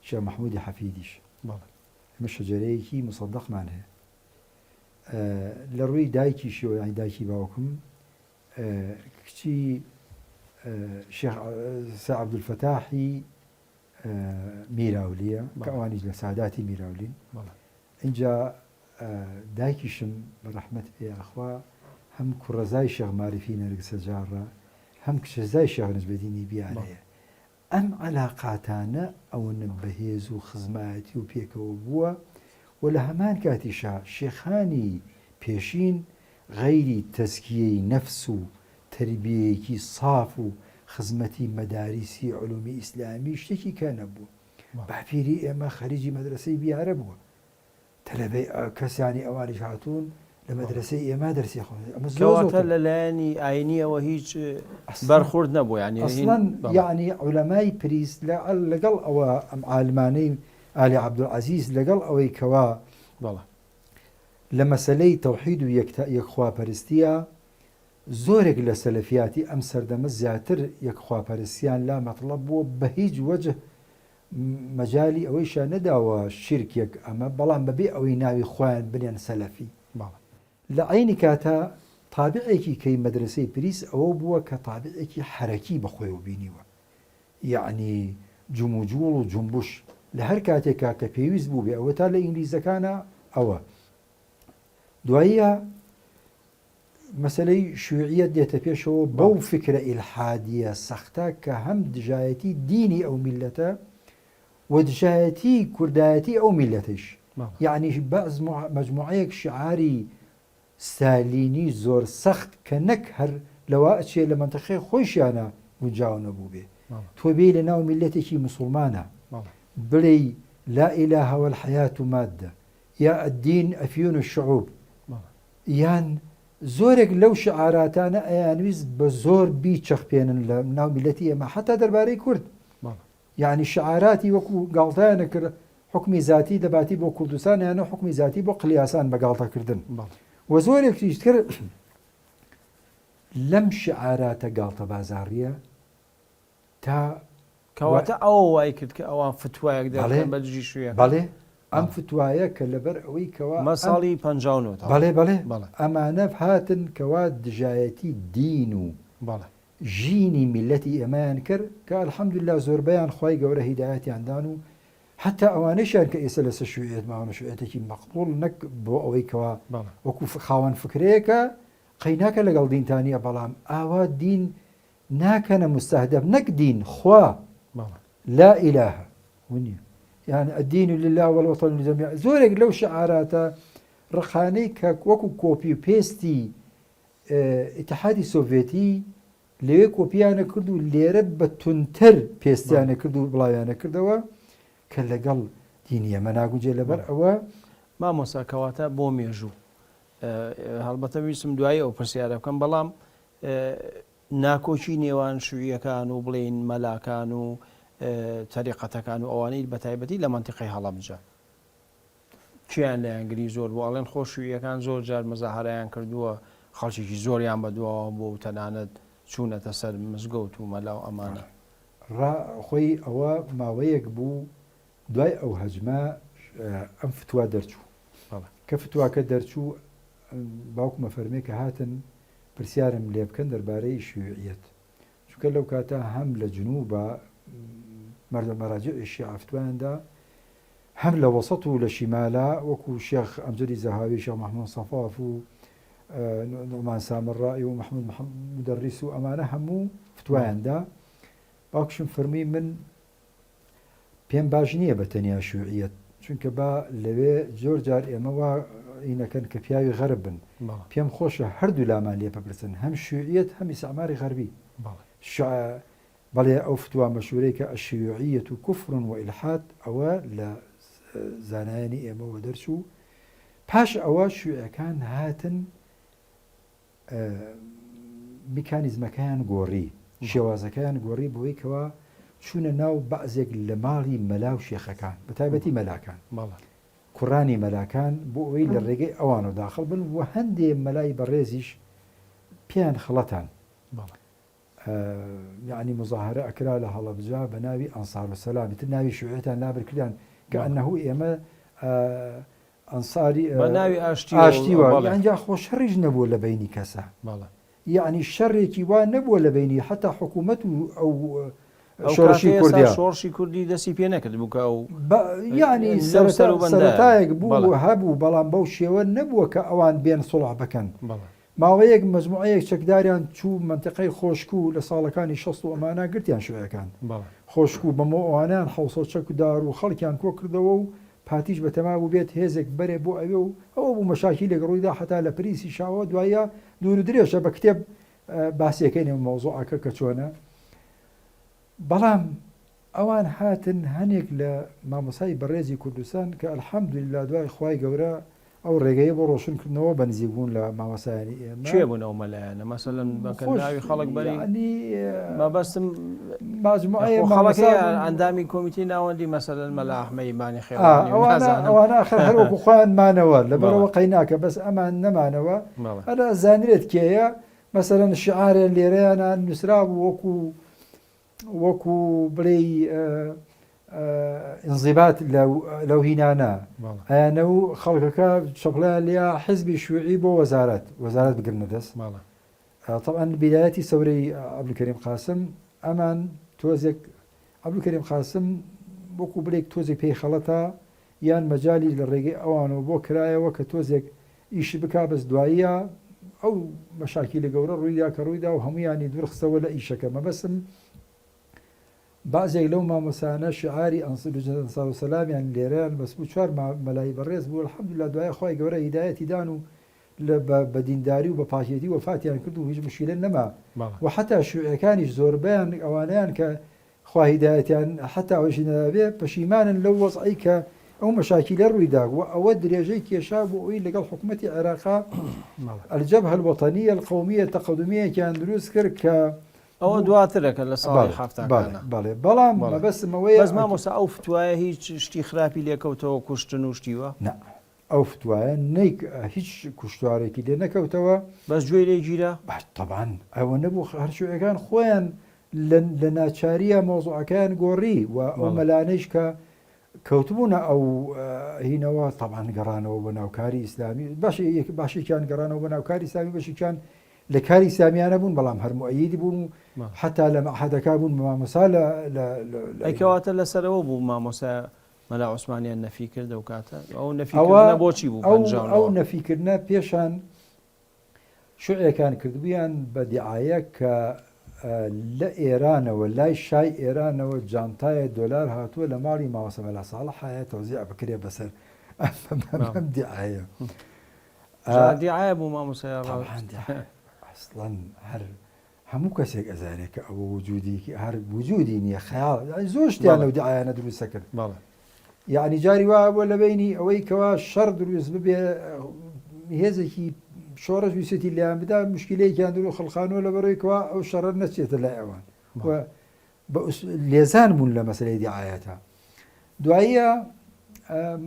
شێخ مەحموودی حەفیدیش. ئێمە شەجەرەیەکی موسەدەقمان هەیە. لە ڕووی دایکیشیەوە یانی دایکی باوکم کچی شێخ سا عەبدولفەتاحی میراولیە کە ئەوانیش لە ساداتی میراولین. ئینجا دایکیشم بە ڕەحمەت بێ ئەخوا هەم کوڕەزای شێخ ماریفی نەرگسەجاڕە هەم کچەزای شێخ نەجمەدینی بیارەیە. ئەم عەلاقاتانە ئەوەنە بەهێز و خزمایەتی و پێکەوە بووە و لە هەمان کاتیشا شێخانی پێشین غەیری تەزکیەی نەفس و تەربیەیەکی ساف و خزمەتی مەداریسی علومی ئیسلامی شتێکی کە نەبووە. باپیری ئێمە خەریجی مەدرەسەی بیارە بووە. تەلەبەی کەسانی ئەوانیش هاتوون لە مەدرەسەی ئێمە دەرسی خوێندوون. ئەمە زۆر کەواتە زۆرتر. لە لایەنی ئاینییەوە هیچ بەرخورد نەبووە یانی هین ئەسڵەن بەڵێ. یەعنی عولەمای پریس لە لەگەڵ ئەوە ئەم عالمانەی ئالی عەبدولعەزیز لەگەڵ ئەوەی کەوا بەڵێ. لە مەسەلەی تەوحید و یەکتا یەکخواپەرستییا زۆرێک لە سەلەفیاتی ئەم سەردەمە زیاتر یەکخواپەرستیان لا مەتڵەب بووە بە هیچ وەجه مەجالی ئەوەیشیان نەداوە شیرکێک ئەمە بەڵام بەبێ ئەوەی ناوی خۆیان بنێن سەلەفی. بەڵێ. لە عەینی کاتا تابعێکی کەی مەدرەسەی پریس ئەوە بووە کە تابعێکی حەرەکی بە خۆیەوە بینیوە یەعنی جموجوڵ و جونبش لە هەر کاتێکا کە پێویست بووبێ ئەوەتا لە ئینگلیزەکانا ئەوە دواییە مەسەلەی شیوعیەت دێتە پێشەوە بەو فکرە ئیلحادیە سەختە کە هەم دژایەتی دینی ئەو میللەتە و دژایەتی کوردایەتی ئەو میللەتەیش یەعنی بەعز مەجموعەیەک شعاری ستالینی زۆر سەخت کە نەک هەر لەوە ئەچێ لە مەنتەقەی خۆیشیانا گونجاو نەبووبێ تۆ بێی لە ناو میللەتێکی موسوڵمانا بڵێی لا الە والحیاة مادە یا الدین افیون الشعوب یان زۆرێک لەو شعاراتانە ئەیانویست بە زۆر بیچەخپێنن لە ناو میللەتی ئێمە حەتا دەربارەی کورد یانی شعاراتی وەکو گاڵتەیان ئەکرد حوکمی زاتی لەباتی بۆ کوردستان یانە حوکمی زاتی بۆ قلیاسان بە گاڵتەکردن و زۆرێکیش تر لەم شعاراتە گاڵتەبازاڕیە تا کەواتە ئەوە وای کرد کە ئەوان فتوایەک دەربکەن بە دژی شویەکان. بەڵێ ئەم فتوایە کە لەبەر ئەوەی کەوا مە ساڵی 59 تەواو. بەڵێ بەڵێ ئەمانە هاتن کەوا دژایەتی دین و بەڵێ. ژینی میللەتی ئێمەیان کرد کە الحمدللە زۆربەیان خوای گەورە هیدایەتیان دان و حەتا ئەوانەیشیان کە ئێستا لەسەر شیوعیەت ماون شیوعیەتێکی مەقبوڵ نەک بۆ ئەوەی کەوا وەکو خاوەن فکرەیەکە قەیناکە لەگەڵ دینتا نییە بەڵام ئاوا دین ناکەنە مستهدف نەک دین خوا لا الە ونیە یان الدین لله والوطن للجميع زۆرێک لەو شعاراتە ڕقانەی کە وەکو کۆپی و پێستی ئیتحادی سۆڤێتی لەوێ کۆپیانە کرد و لێرە بە تونتر پێستیانە کرد و بڵاویانە کردەوە کە لەگەڵ دینی ئێمە ناگونجێ لەبەر ئەوە مامۆستا کەواتە بۆ مێژوو هەڵبەتە ویستم دوایی ئەو پرسیارە بکەم بەڵام ناکۆکی نێوان شوعیەکان و بڵێین مەلاکان و تەریقەتەکان و ئەوانەی بەتایبەتی لە مەنتیقەی هەڵەبجە کێیان لایەنگری زۆر بوو ئەڵێن خۆ شوعیەکان زۆر جار مەزاهەرەیان کردووە خەڵکێکی زۆریان بەدواوە بووە و تەنانەت چوونەتە سەر مزگەوت و مەلا و ئەمانە. ڕا خۆی ئەوە ماوەیەک بوو دوای ئەو هەجمە ئەم فتوا دەرچوو کە فتواکە دەرچوو باوکم ئەفەرمێ کە هاتن پرسیارم لێ بکەن دەربارەی شیوعیەت چونکە لەو کاتە هەم لە جنوبا مەرجە مەراجعی شیعە فتوایان دا هەم لە وەسەت و لە شیمالا وەکو شێخ ئەمجەدی زەهاوی شێخ مەحمود سەفاف و نوعمان سامەڕائی و محمود مدەڕیس و ئەمانە هەموو فتوایان دا باوکشم فەرمووی من پێم باش نییە بە تەنیا شیوعیەت چونکە با لەوێ زۆر جار ئێمە وا ئینەکەن کە پیاوی غەرب بن پێم خۆشە هەردوو لامان لێ بپرسن هەم شیوعیەت هەم ئیستعماری غەربی بەڵێ ئەو فتوا مەشهورەی کە الشیوعیە کفر و الحاد ئەوە لە زانایانی ئێمەوە دەرچوو پاش ئەوە شیوعەکان هاتن میکانیزمەکەیان گۆڕی، شێوازەکەیان گۆڕی بەوەی کەوا چوونە ناو بەعزێک لە ماڵی مەلا و شێخەکان، بە تایبەتی مەلاکان، کوڕانی مەلاکان بۆ ئەوەی لە ڕێگەی ئەوانەوە داخڵ بن و هەندێ مەلای بەڕێزیش پێیان خەڵەتان. یەعنی موزاهەرە ئەکرا لە هەڵەبجە بە ناوی ئەنسارولسەلام، ئیتر ناوی شیوعیەتیان لابرد کردیان کەئەنەهو ئێمە. ئەنساری بە ناوی ئاشتی ئاشتی وا یان جا خۆ شەڕیش نەبووە لە بەینی کەسا یەعنی شەڕێکی وا نەبووە لە بەینی حەتا حکوومەت و ئەو شۆڕشی کوردیا شۆڕشی کوردی دەستی پێ نەکرد بوو کە ئەو یەعنی سەرەتایەک بوو هەبوو بەڵام بەو شێوە نەبووە کە ئەوان بێن سوڵح بکەن. ماوەیەک مەجموعەیەک چەکداریان چوو مەنتیقەی خۆشکوو لە ساڵەکانی 60 و ئەمانە گرتیان شوعیەکان خۆشکوو بەمۆ ئەوانەیان حەوسەو چەک دار و خەڵکیان کۆ کردەوە و پارتیش بەتەما بوو بێت هێزێک بەرێ بۆ ئەوێ و ئەوە بوو مەشاکیلێک ڕوویدا حەتا لە پریسی شاوە دوایە دوور و درێژە بە کتێب باسیەکەین ئەم مەوزوعەکە کە چۆنە بەڵام ئەوان هاتن هەنێک لە مامۆسای بەڕێزی کوردستان کە الحمدللە دوای خوای گەورە ئەو ڕێگەیە بۆ ڕۆشن کردنەوە بە نزیک بوون لە مامۆسایانی ئێمە. کێ بوون ئەو مەلایانە مەسەلەن بە کە ناوی خەڵک بەری یەعنی مەبەستم مەجموعەیە خۆ خەڵک مامۆسا هەیە بوون. ئەندامی کۆمیتەی ناوەندی مەسەلەن مەلا ئەحمەی بانی ئا خێوانی و ئەوانە نازانم ئەوانە ئاخر هەر وەکو خۆیان مانەوە لەبەرئەوە بەڵێ قەیناکە بەس ئەمان نەمانەوە بەڵێ. ئەرا ئەزانرێت کێیە مەسەلەن شیعارێ لێرەیانا نووسرابوو وەکو وەکو بڵێی ئینزیبات لەو هینانە ئەیانە و خەڵکەکە چەپڵیان لیا حزبی شوعی بۆ وەزارەت وەزارەت بگرنە دەست طبعا بیدایەتی سەورەی عەبدولکەریم قاسم ئەمان تۆزێک عەبدولکەریم قاسم وەکو بلێک تۆزێک پێی خەڵەتە یان مەجالی لە ڕێگەی ئەوانەوە بۆ کرایەوە کە تۆزێک ئیش بکا بەس دواییە ئەو مەشاکیلە گەورە ڕوویدا کە ڕوویدا و هەموویانی دوورخستەوە لە ئیشەکە مەبەستم بەعزێک لەو مامۆستایانە شیعاری لجنە انصار السلامیان لێرەیان بەس بوو چوار مەلای بەڕێز بوو الحمدللە دوایە خوای گەورە هیدایەتی دان و لە بە دینداری و بە پاکێتی وەفاتیان کرد و هیچ مشکیلە نەما و حەتا شیوعیەکانیش زۆربەیان ئەوانەیان کە خوا هیدایەتیان حەتا ئەوەیشی نەدابێ پەشیمانن لەو وەزعەی کە ئەو مەشاکیلە ڕوویدا و ئەوە درێژەی کێشا بۆ ئەوی لەگەڵ حکوومەتی عێراقا الجبهە الوطنیە القومیە تەقەدومیەکیان دروست کرد کە ئەوە دواترە کە لە ساڵی حەفتاکانە. بەڵێ بەڵام مەبەستم ئەوەیە بەس مامۆستا ئەو فتوایە هیچ شتی خراپی لێکەوتەوە کوشتن و شتی وا؟ نا ئەو فتوایە نەیک هیچ کوشتارێکی لێ نەکەوتەوە. بەس گوێی لێ گیرا؟ تەبعەن ئەوە نەبوو هەر شیوعیەکان خۆیان لە ناچارییا مەوزوعەکەیان گۆڕی و ئەو مەلانەیش کە کەوتبوونە ئەو هینەوە تەبعەن گەڕانەوە بۆ ناو کاری ئیسلامی باشێکیان گەڕانەوە بۆ ناو کاری ئیسلامی بەشێکیان لە کاری ئیسلامیانە بوون بەڵام هەر موئەییدی بوون و حەتا لە مەعهەدەکە بوون مامۆستا لە ئەی کەواتە لەسەرەوە بوو مامۆستا مەلا عوسمانیان نەفی کرد ئەو کاتە ئەو نەفیکردنە بۆچی بوو ئەو نەفیکردنە پێشان شوعیەکان کردبوویان بە دیعایە کە لە ئێرانەوە لای شای ئێرانەوە جانتایە دۆلار هاتووە لە ماڵی مامۆستا مەلا ساڵح هەیە تەوزیع بکرێ بەسەر ئەم دیعایە. دیعایە بوو مامۆستا ئەسڵەن هەر هەموو کەسێک ئەزانێت کە ئەوە وجودێکی هەر وجودی نییە خەیاڵ زۆر شتیان لەو دیعایانە دروستە کرد یەعنی جاری وا بووە لە بەینی ئەوەی کەوا شەڕ دروست ببێ هێزێکی شۆڕش ویستی لێیان بدا مشکلەیەکیان درو خڵقانەوە لە بەرەوەی کەوا ئەو شەڕە نەچێتە لای ئەوان و لێزان بوون لە مەسلەی دیعاەتە دواییە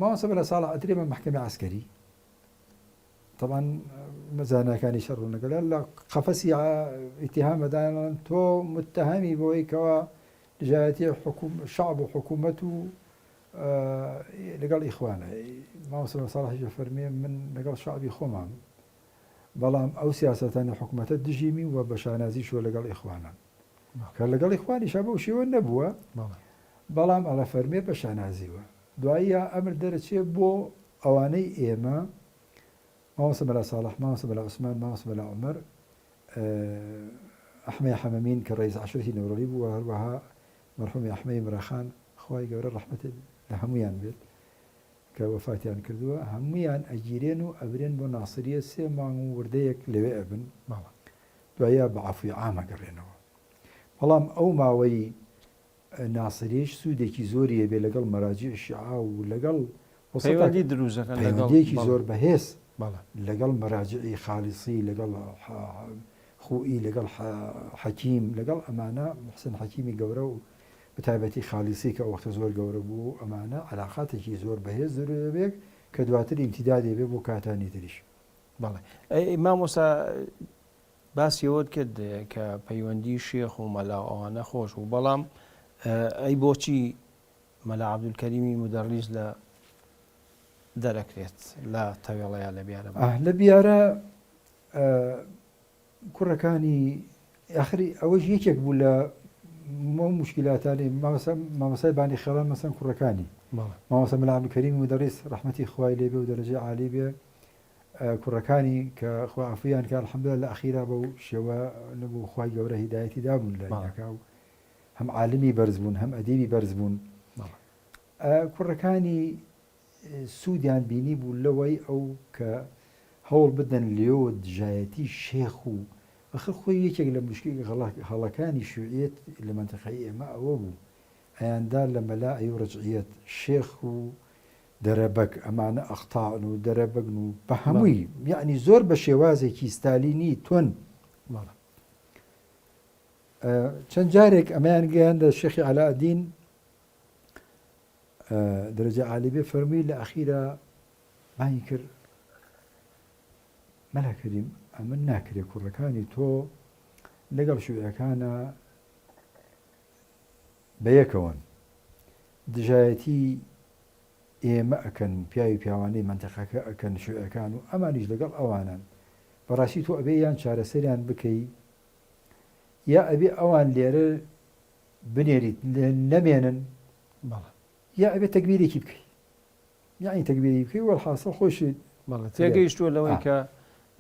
مامۆستا بەلا ساڵح ئەدرێ بە مەحکەمەی عەسکەری طبعا زاناکانی شەڕ ڕوونەکەلا لە قەفەسی ئیتیهامەدایان تۆ متهەمی بۆی کەوا دژایەتی حکوم شەعب و حکوومەت و لەگەڵ ئیخوانە. مامۆستا مەلا ساڵحیش دەفەرموێ من لەگەڵ شەعبی خۆمام بەڵام ئەو سیاسەتانی حکوومەتە دژیمی و بە شانازیشەوە لەگەڵ ئیخوانم کە لەگەڵ ئیخوانیشا بەو شێوە نەبووە بەڵام ئەڵە فەرمێ بە شانازیوە دواییە ئەمر دەرەچێ بۆ ئەوانەی ئێمە مامۆستا مەلا ساڵح مامۆستا مەلا عوسمان مامۆستا مەلا عومەر ئەحمەی حەمەمین کە ڕەئیس عەشرەتی نەورەڵی بوو و هەروەها مەرحومی ئەحمەی مراخان خوای گەورە ڕەحمەتی لە هەموویان بێت کە وەفاتیان کردووە هەموویان ئەگیرێن و ئەبرێن بۆ ناسریە سێ مانگ و وردەیەک لەوێ ئەبن دوایە بە عەفوی عام ئەگەڕێنەوە بەڵام ئەو ماوەی ناسریەیش سوودێکی زۆری هەبێ لەگەڵ مەراجیع شیعە و لەگەڵ پەیوەندی دروست دەکەن لەگەڵ پەیوەندیەکی زۆر بەهێز لەگەڵ مەراجعی خالیسی لەگەڵ خوئی لەگەڵ حەکیم لەگەڵ ئەمانە محسن حەکیمی گەورە و بەتایبەتی خالیسی کە ئەو وەختە زۆر گەورە بوو ئەمانە عەلاقاتێکی زۆر بەهێز دروست دەبێت کە دواتر ئیمتیدادی بێ بۆ کاتانی تریش. بەڵێ ئەی مامۆستا باسی ئەوەت کرد کە پەیوەندی شێخ و مەلا و ئەوانە خۆش بوو بەڵام ئەی بۆچی مەلا عەبدولکەریمی مودەڕیس لە. دەرەکرێت لە تەوێڵەیە لە بیارە؟ لە بیارە کوڕەکانی ئاخری ئەوەش یەکێک بوو لە ئەو موشکیلاتانەی مامۆستای بانی خێڵان مەسەن کوڕەکانی مامۆستا مەلا عەبدولکەریم مودەڕیس ڕەحمەتی خوای لێ بێ و دەرەجەی عالی بێ کوڕەکانی کە خوا عەفویان کا الحمدلله لە ئەخیرا بەو شێوە نەبوو خوای گەورە هیدایەتی دابوون لە یەکا و هەم عالمی بەرز بوون هەم ئەدیبی بەرز بوون کوڕەکانی سوودیان بینیبوو لەوەی ئەو کە هەوڵ بدەن لێوە دژایەتی شێخ و ئەخر خۆی یەکێک لە مشکل هەڵەکانی شیوعیەت لە مەنتیقەی ئێمە ئەوە بوو ئەیاندا لە مەلا ئەیو ڕەجعیەت شێخ و دەرەبەگ ئەمانە ئەقتاعن و دەرەبەگن و بە هەمووی یەعنی زۆر بە شێوازێکی ستالینی توند چەند جارێک ئەمەیان گەیاندە شێخی عەلائەدین دەرەجە عالی بێ فەرمووی لە ئەخیرا بانگی کرد مەلا کەریم ئەمە ناکرێ کوڕەکانی تۆ لەگەڵ شوعەکانە بەیەکەوەن دژایەتی ئێمە ئەکەن پیاوی پیاوانەی منتەقەکە ئەکەن شوعەکان و ئەمانیش لەگەڵ ئەوانن بەڕاستی تۆ ئەبێ یان چارەسەریان بکەی یا ئەبێ ئەوان لێرە بنێریت نەمێنن بەڵێ. یا ئەبێ تەگبیرێکی بکەی یەعنی تەگبیری بکەی وەلحاسڵ خۆیشی بەڵێ تێگەیشتووە لەوەی کە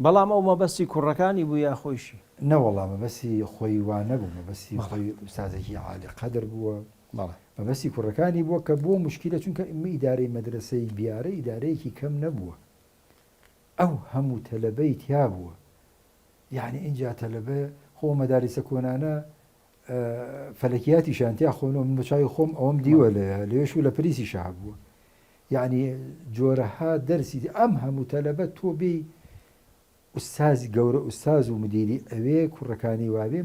بەڵام ئەو مەبەستی کوڕەکانی بوو یا خۆیشی؟ نەوەڵا مەبەستی خۆی وا نەبوو مەبەستی خۆی ئوستازێکی عالی قەدر بووە بەڵێ. مەبەستی کوڕەکانی بووە کە بۆ موشکیلە چونکە ئیمە ئیدارەی مەدرەسەی بیارە ئیدارەیەکی کەم نەبووە ئەو هەموو تەلەبەی تیا بووە یەعنی ئینجا تەلەبە خۆ مەداریسە کۆنانە فەلەکیاتیشیان تیا خۆنەوە من بە چاوی خۆم ئەوەم دیوە لە لەوێش و لە پریسیشا هەبووە یعنی جۆرەها دەرسی ئەم هەموو تەلەبە تۆ بێی ئوستازی گەورە ئوستاز و مدیری ئەوێ کوڕەکانی وابێ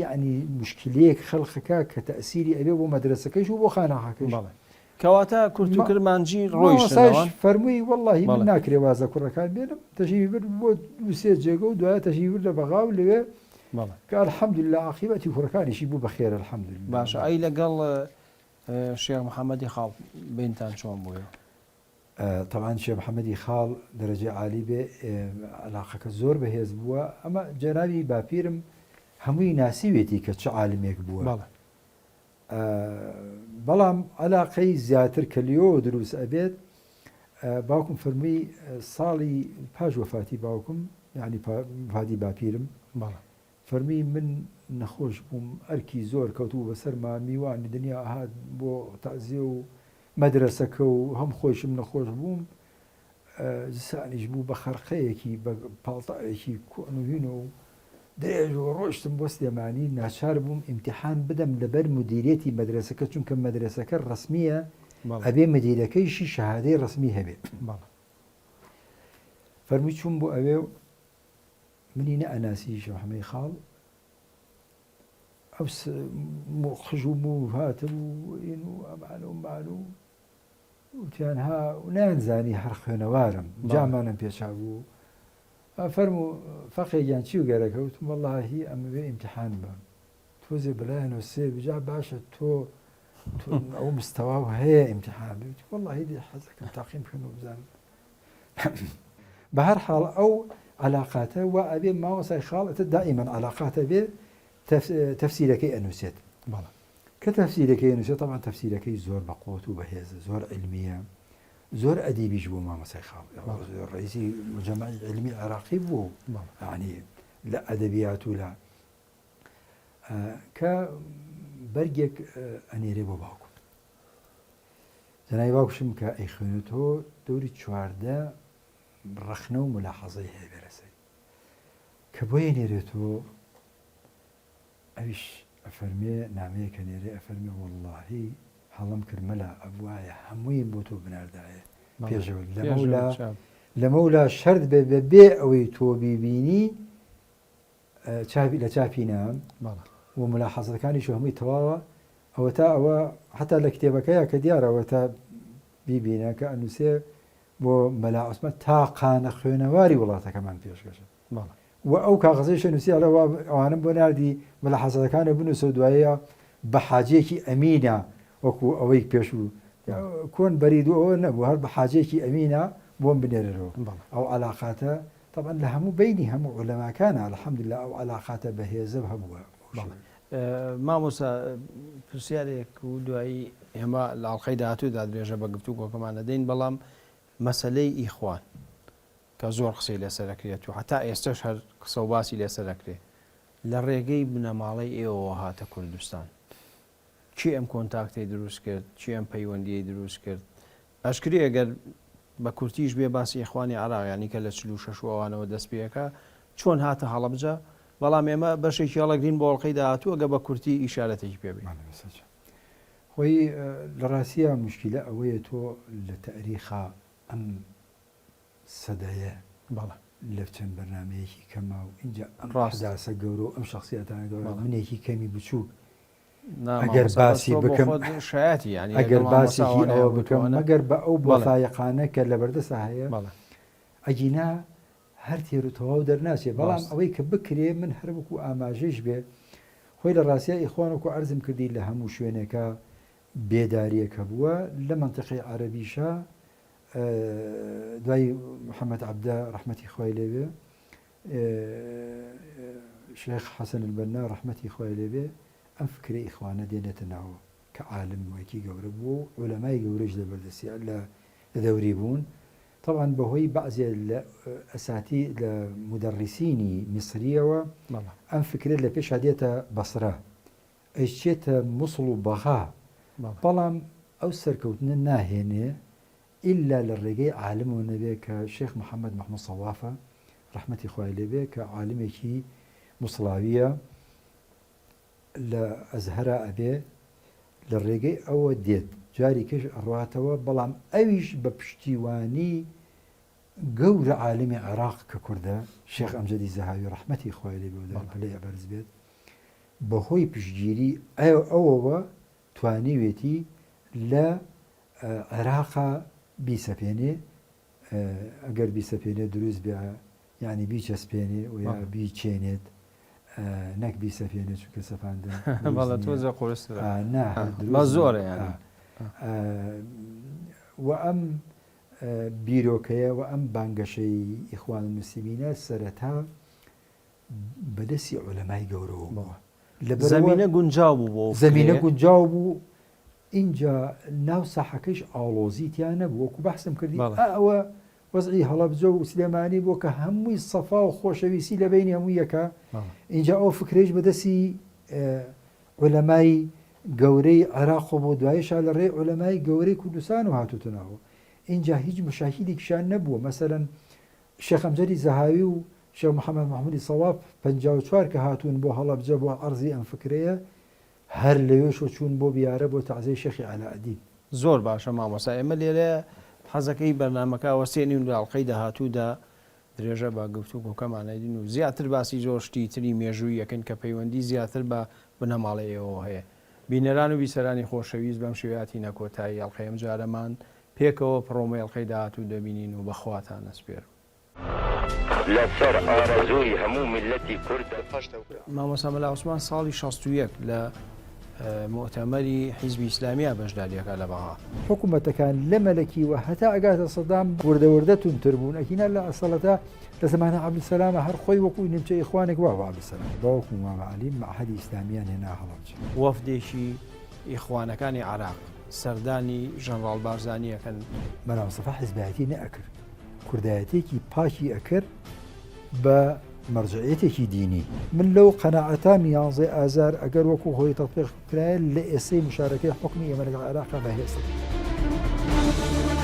یعنی مشکلەیەک خەلقەکە کە تەسیری ئەبێ بۆ مەدرسەکەیش و بۆ خانەقاکەیش بەڵێ کەواتە کورت و کرمانجی ڕۆیشتنەوە مامۆستایش فەرمووی وەڵڵاهی من بەڵێ. ناکرێ واز لە کوڕەکان بێنم تەشریفی برد بۆ دوو سێ جێگە و دوایە تەشریفی بردە بەغا و لەوێ بەڵێ. کە الحمدللە عاقیبەتی کوڕەکانیشی بوو بە خێر الحمدللە. باشە ئەی لەگەڵ شێخ محەمەدی خاڵ بەینتان چۆن بووە؟ تەبعەن شێخ محەمەدی خاڵ دەرەجەی عالی بێ عەلاقەکە زۆر بەهێز بووە ئەمە جەنابی باپیرم هەمووی ناسیوێتی کە چ عالمێک بووە. بەڵێ. بەڵام عەلاقەی زیاتر کە لێوەوە دروست ئەبێت باوکم فەرمووی ساڵی پاش وەفاتی باوکم یعنی وەفاتی باپیرم فەرمی من نەخۆش بووم ئەرکی زۆر کەوتبوو بەسەرما میوانی دنیا هات بۆ تەعزیە و مەدرەسەکە و هەم خۆیشم نەخۆش بووم زستانیش بوو بە خەرقەیەکی بە پاڵتاوێکی کۆن و هین و درێژ و ڕۆشتم بۆ سلێمانی ناچار بووم ئیمتیحان بدەم لەبەر مدیریەتی مەدرەسەکە چونکە مەدرەسەکە ڕەسمییە ئەبێ مدیرەکەیشی شەهادەی ڕەسمی هەبێ فەرمووی چووم بۆ ئەوێ و منی نەئەناسی شەحمەی خاڵ ئەو خژ و موو هاتبوو ئین و ئەمان و مان و وتیان ها و نەیانزانی هەر خوێنەوارم جامانم پێچابوو فەرموو فەقێ گیان چی و گەرەکە وتم وەڵاهی ئەمەوێ ئیمتیحان بم تۆزێ بەلایەنەوە سێ بجا باشە تۆ ئەو مستەواو هەیە ئیمتیحان بێت وەڵاهی دێ حەزەکەم تاقیم بکەن و بزانم بە هەر حاڵ ئەو علاقاتە وا ئەبێ مامۆسای خاڵ ئەتە دائیمەن علاقاتە بێ تەفسیرەکەی ئەنووسێت بەڵێ کە تەفسیرەکەی ئەنووسێت تەبعەن تەفسیرەکەی زۆر بە قوت و بەهێزە زۆر عیلمییە زۆر ئەدیبیش بوو مامۆستای خاڵ ڕئیسی مجەمەعی عیلمی عێراقی بوو یعنی لە ئەدەبیات و لە کە بەرگێک ئەنێرێ بۆ باوکم جەنابی باوکشم کە ئەیخوێنێتەوە دەوری 14 ڕەخنە و ملاحەزەی هەیە بێرەسەری کە بۆی نێرێتەوە ئەویش ئەفەرموێ نامەیەک ئەنێرێ ئەفەرموێ وەڵڵاهی هەڵەم کرد مەلا ئەبوایە هەموویم بۆ تۆ بناردایە پێشەوە لەمەولا لەمەولا شەرت بێ بە بێ ئەوەی تۆ بیبینی چاپی لە چاپی نام و ملاحەزەکانیش هەمووی تەواوە ئەوە تا ئەوە حتا لە کتێبەکەیە کە دیارە ئەوە تا بیبینە کە ئەنووسێ بۆ مەلا عوسمان تاقانە خوێنەواری وڵاتەکەمان پێشکەشە وە ئەو کاغەزەیشە نووسی ئەڵێ وا ئەوانەم بۆ ناردی ملاحەزەکانە بنووسە و دوایە بە حاجیەکی ئەمینە وەکو ئەوەی پێشوو. کۆن بەرید و ئەوە نەبوو هەر بە حاجێکی ئەمینە بۆم بنێرەرەوە ئەو علاقاتە طبعا لە هەموو بینی هەموو عولەماکانە الحمدلله ئەو علاقاتە بەهێزە هەبووە. مامۆستا پرسیارێک و دوایی ئێمە لە ئەڵقەی داهاتوودا درێژە بە گفتوگۆکەمان دەدەین بەڵام مەسەلەی ئیخوان کە زۆر قسەی لەسەر ئەکرێت و هەتا ئێستەش هەر قسە و باسی لەسەر ئەکرێ لە ڕێگەی بنەماڵەی ئێوەوە هاتە کوردستان کێ ئەم کۆنتاکتەی دروست کرد کێ ئەم پەیوەندیەی دروست کرد ئەشکرێ گەر بە کورتیش بێ باسی ئیخوانی عێراق یانی کە لە 46 و ئەوانەوە دەست پێ ئەکا چۆن هاتە هەڵەبجە بەڵام ئێمە بەشێکی هەڵەگرین بۆ ئەڵقەی داهاتوو ئەگە بە کورتی ئیشارەتێکی پێ بەین. بەڵێ بەسەرچاو. خۆی لە ڕاستیا موشکیلە ئەوەیە تۆ لە تەئریخا ئەم سەدەیە بەڵێ. لە چەند بەرنامەیەکی کەما و ئینجا ئەم ڕاستە. ئەحداسە گەورە و ئەم شەخسیاتانە گەورە بەڵێ. منێکی کەمی بچووک نا ئەگەر مامۆستا بەس باسی تۆ بۆ بکەم خۆت شایەتی یانی ئەگەر لەگەڵ مامۆستا باسێکی ئەوانەیان ئەوە بکەم گوتووانە مەگەر بە ئەو بەڵێ. وەسایقانە کە لەبەردەسا هەیە بەڵێ. ئەگینا هەر تێر و تەواو دەرناچێ بەڵام ڕاستە. ئەوەی کە بکرێ من هەر وەکوو ئاماژەیش بێ خۆی لە ڕاستیا ئیخوان وەکوو عەرزم کردی لە هەموو شوێنێکا بێدارییەک هەبووە لە مەنتیقەی عەرەبیشا دوای محەممەد عەبدە ڕەحمەتی خوای لێ بێ شێخ حەسەن البەننا ڕەحمەتی خوای لێ بێ ئەم فکرەی ئیخوانە دێنێتە ناوە کە عالمێکی گەورە بووە و عولەمای گەورەیش لە بەردەستی لە دەوری بوون طبعا بەهۆی بەعزێ لە ئەساتی لە مودەڕیسینی میسریەوە ئەم فکرە لە پێشا دێتە بەسرە ئەیچێتە موسڵ و بەغا بەڵام ئەو سەرکەوتنە ناهێنێ ئیلا لە ڕێگەی عالمەوە نەبێ کە شێخ محەمەد مەحمود سەوافە ڕەحمەتی خوای لێ بێ کە عالمێکی موسڵاویە لە ئەزهەرا ئەبێ لە ڕێگەی ئەوە دێت جاری کەش ئەڕواتەوە بەڵام ئەویش بە پشتیوانی گەورە عالمی عێراق کە کوردە شێخ ئەمجەدی زەهاوی ڕەحمەتی خوای لێ بێ و پلەی بەرز بێت بەهۆی پشتگیری ئەوەوە توانیوێتی لە عێراقا بیسەپێنێ ئەگەر بیسەپێنێ دروست بێ یانی بیچەسپێنێ و یا بیچێنێت نەک بیسەپێنێ چونکە سەپاندن بەڵێ تۆزە قورسترە نا بە زۆرە یانی و ئەم بیرۆکەیە و ئەم بانگەشەی ئیخوان المسلمینە سەرەتا بەدەستی عولەمای گەورەوە بووە لەبەرئەوە زەمینە گونجاو بوو بۆ ئەو زەمینە فکرەیە. گونجاو بوو ئینجا ناو ساحەکەیش ئاڵۆزی تیا نەبوو وەکو بەحسم کردی بەڵێ. ئا ئەوە وەزعی هەڵەبجە و سلێمانی بوو کە هەمووی سەفا و خۆشەویستی لە بەینی هەموو یەکە بەڵێ. ئینجا ئەو فکرەیش بەدەستی عولەمای گەورەی عێراق بوو دوایشا لە ڕێی عولەمای گەورەی کوردستان و هاتووتە ناوە ئینجا هیچ مشاهیدێکیشان نەبووە مەسەلەن شێخ ئەمجەدی زەهاوی و شێخ محەمەد مەحمودی سەواف 54 کە هاتوون بۆ هەڵەبجە بۆ عەرزی ئەم فکرەیە هەر لەوێشەوە چوون بۆ بیارە بۆ تەعزیەی شێخی عەلائەدین. زۆر باشە مامۆستا ئێمە لێرە حەزەکەی بەرنامەکە ئەوەستێنین و لە ئەڵقەی داهاتوودا درێژە بە گفتوگۆکەمان ئەدین و زیاتر باسی زۆر شتی تری مێژوویی ئەکەین کە پەیوەندی زیاتر بە بنەماڵەی ئێوەوە هەیە. بینەران و بیسەرانی خۆشەویست بەم شێوەیە هاتینە کۆتایی ئەڵقەی ئەمجارەمان، پێکەوە پڕۆمۆی ئەڵقەی داهاتوو دەبینین و بە خواتان ئەسپێرم. لەسەر ئارەزووی هەموو میللەتی کوردە. مامۆستا مەلا عوسمان ساڵی 61 لە موئتەمەری حیزبی ئیسلامیا بەشداری ئەکا لە بەغا. حکومەتەکان لە مەلەکی وە هەتا ئەگاتە سەدام وردە وردە توندتر بوون ئەگینا لە ئەسەڵەتا لە زەمانە عەبدولسەلامە هەر خۆی وەکو نیمچە ئیخوانێک وا بوو عەبدولسەلام باوکم و مامە عەلی مەعهەدی ئیسلامیان هێنا هەڵەبجە. وەفدێکی ئیخوانەکانی عێراق سەردانی ژەنڕاڵ بارزانی ئەکەن. مەلا مستەفا حیزبایەتی نەئەکرد کوردایەتیەکی پاکی ئەکرد بە مەرجەعیەتێکی دینی. من لەو قەناعەتام یانزەی ئازار ئەگەر وەکو خۆی تەتبیق بکرایە لە ئێستەی مشارەکەی حوکمی ئێمە لەگەڵ عێراقا بەهێزتر بوو.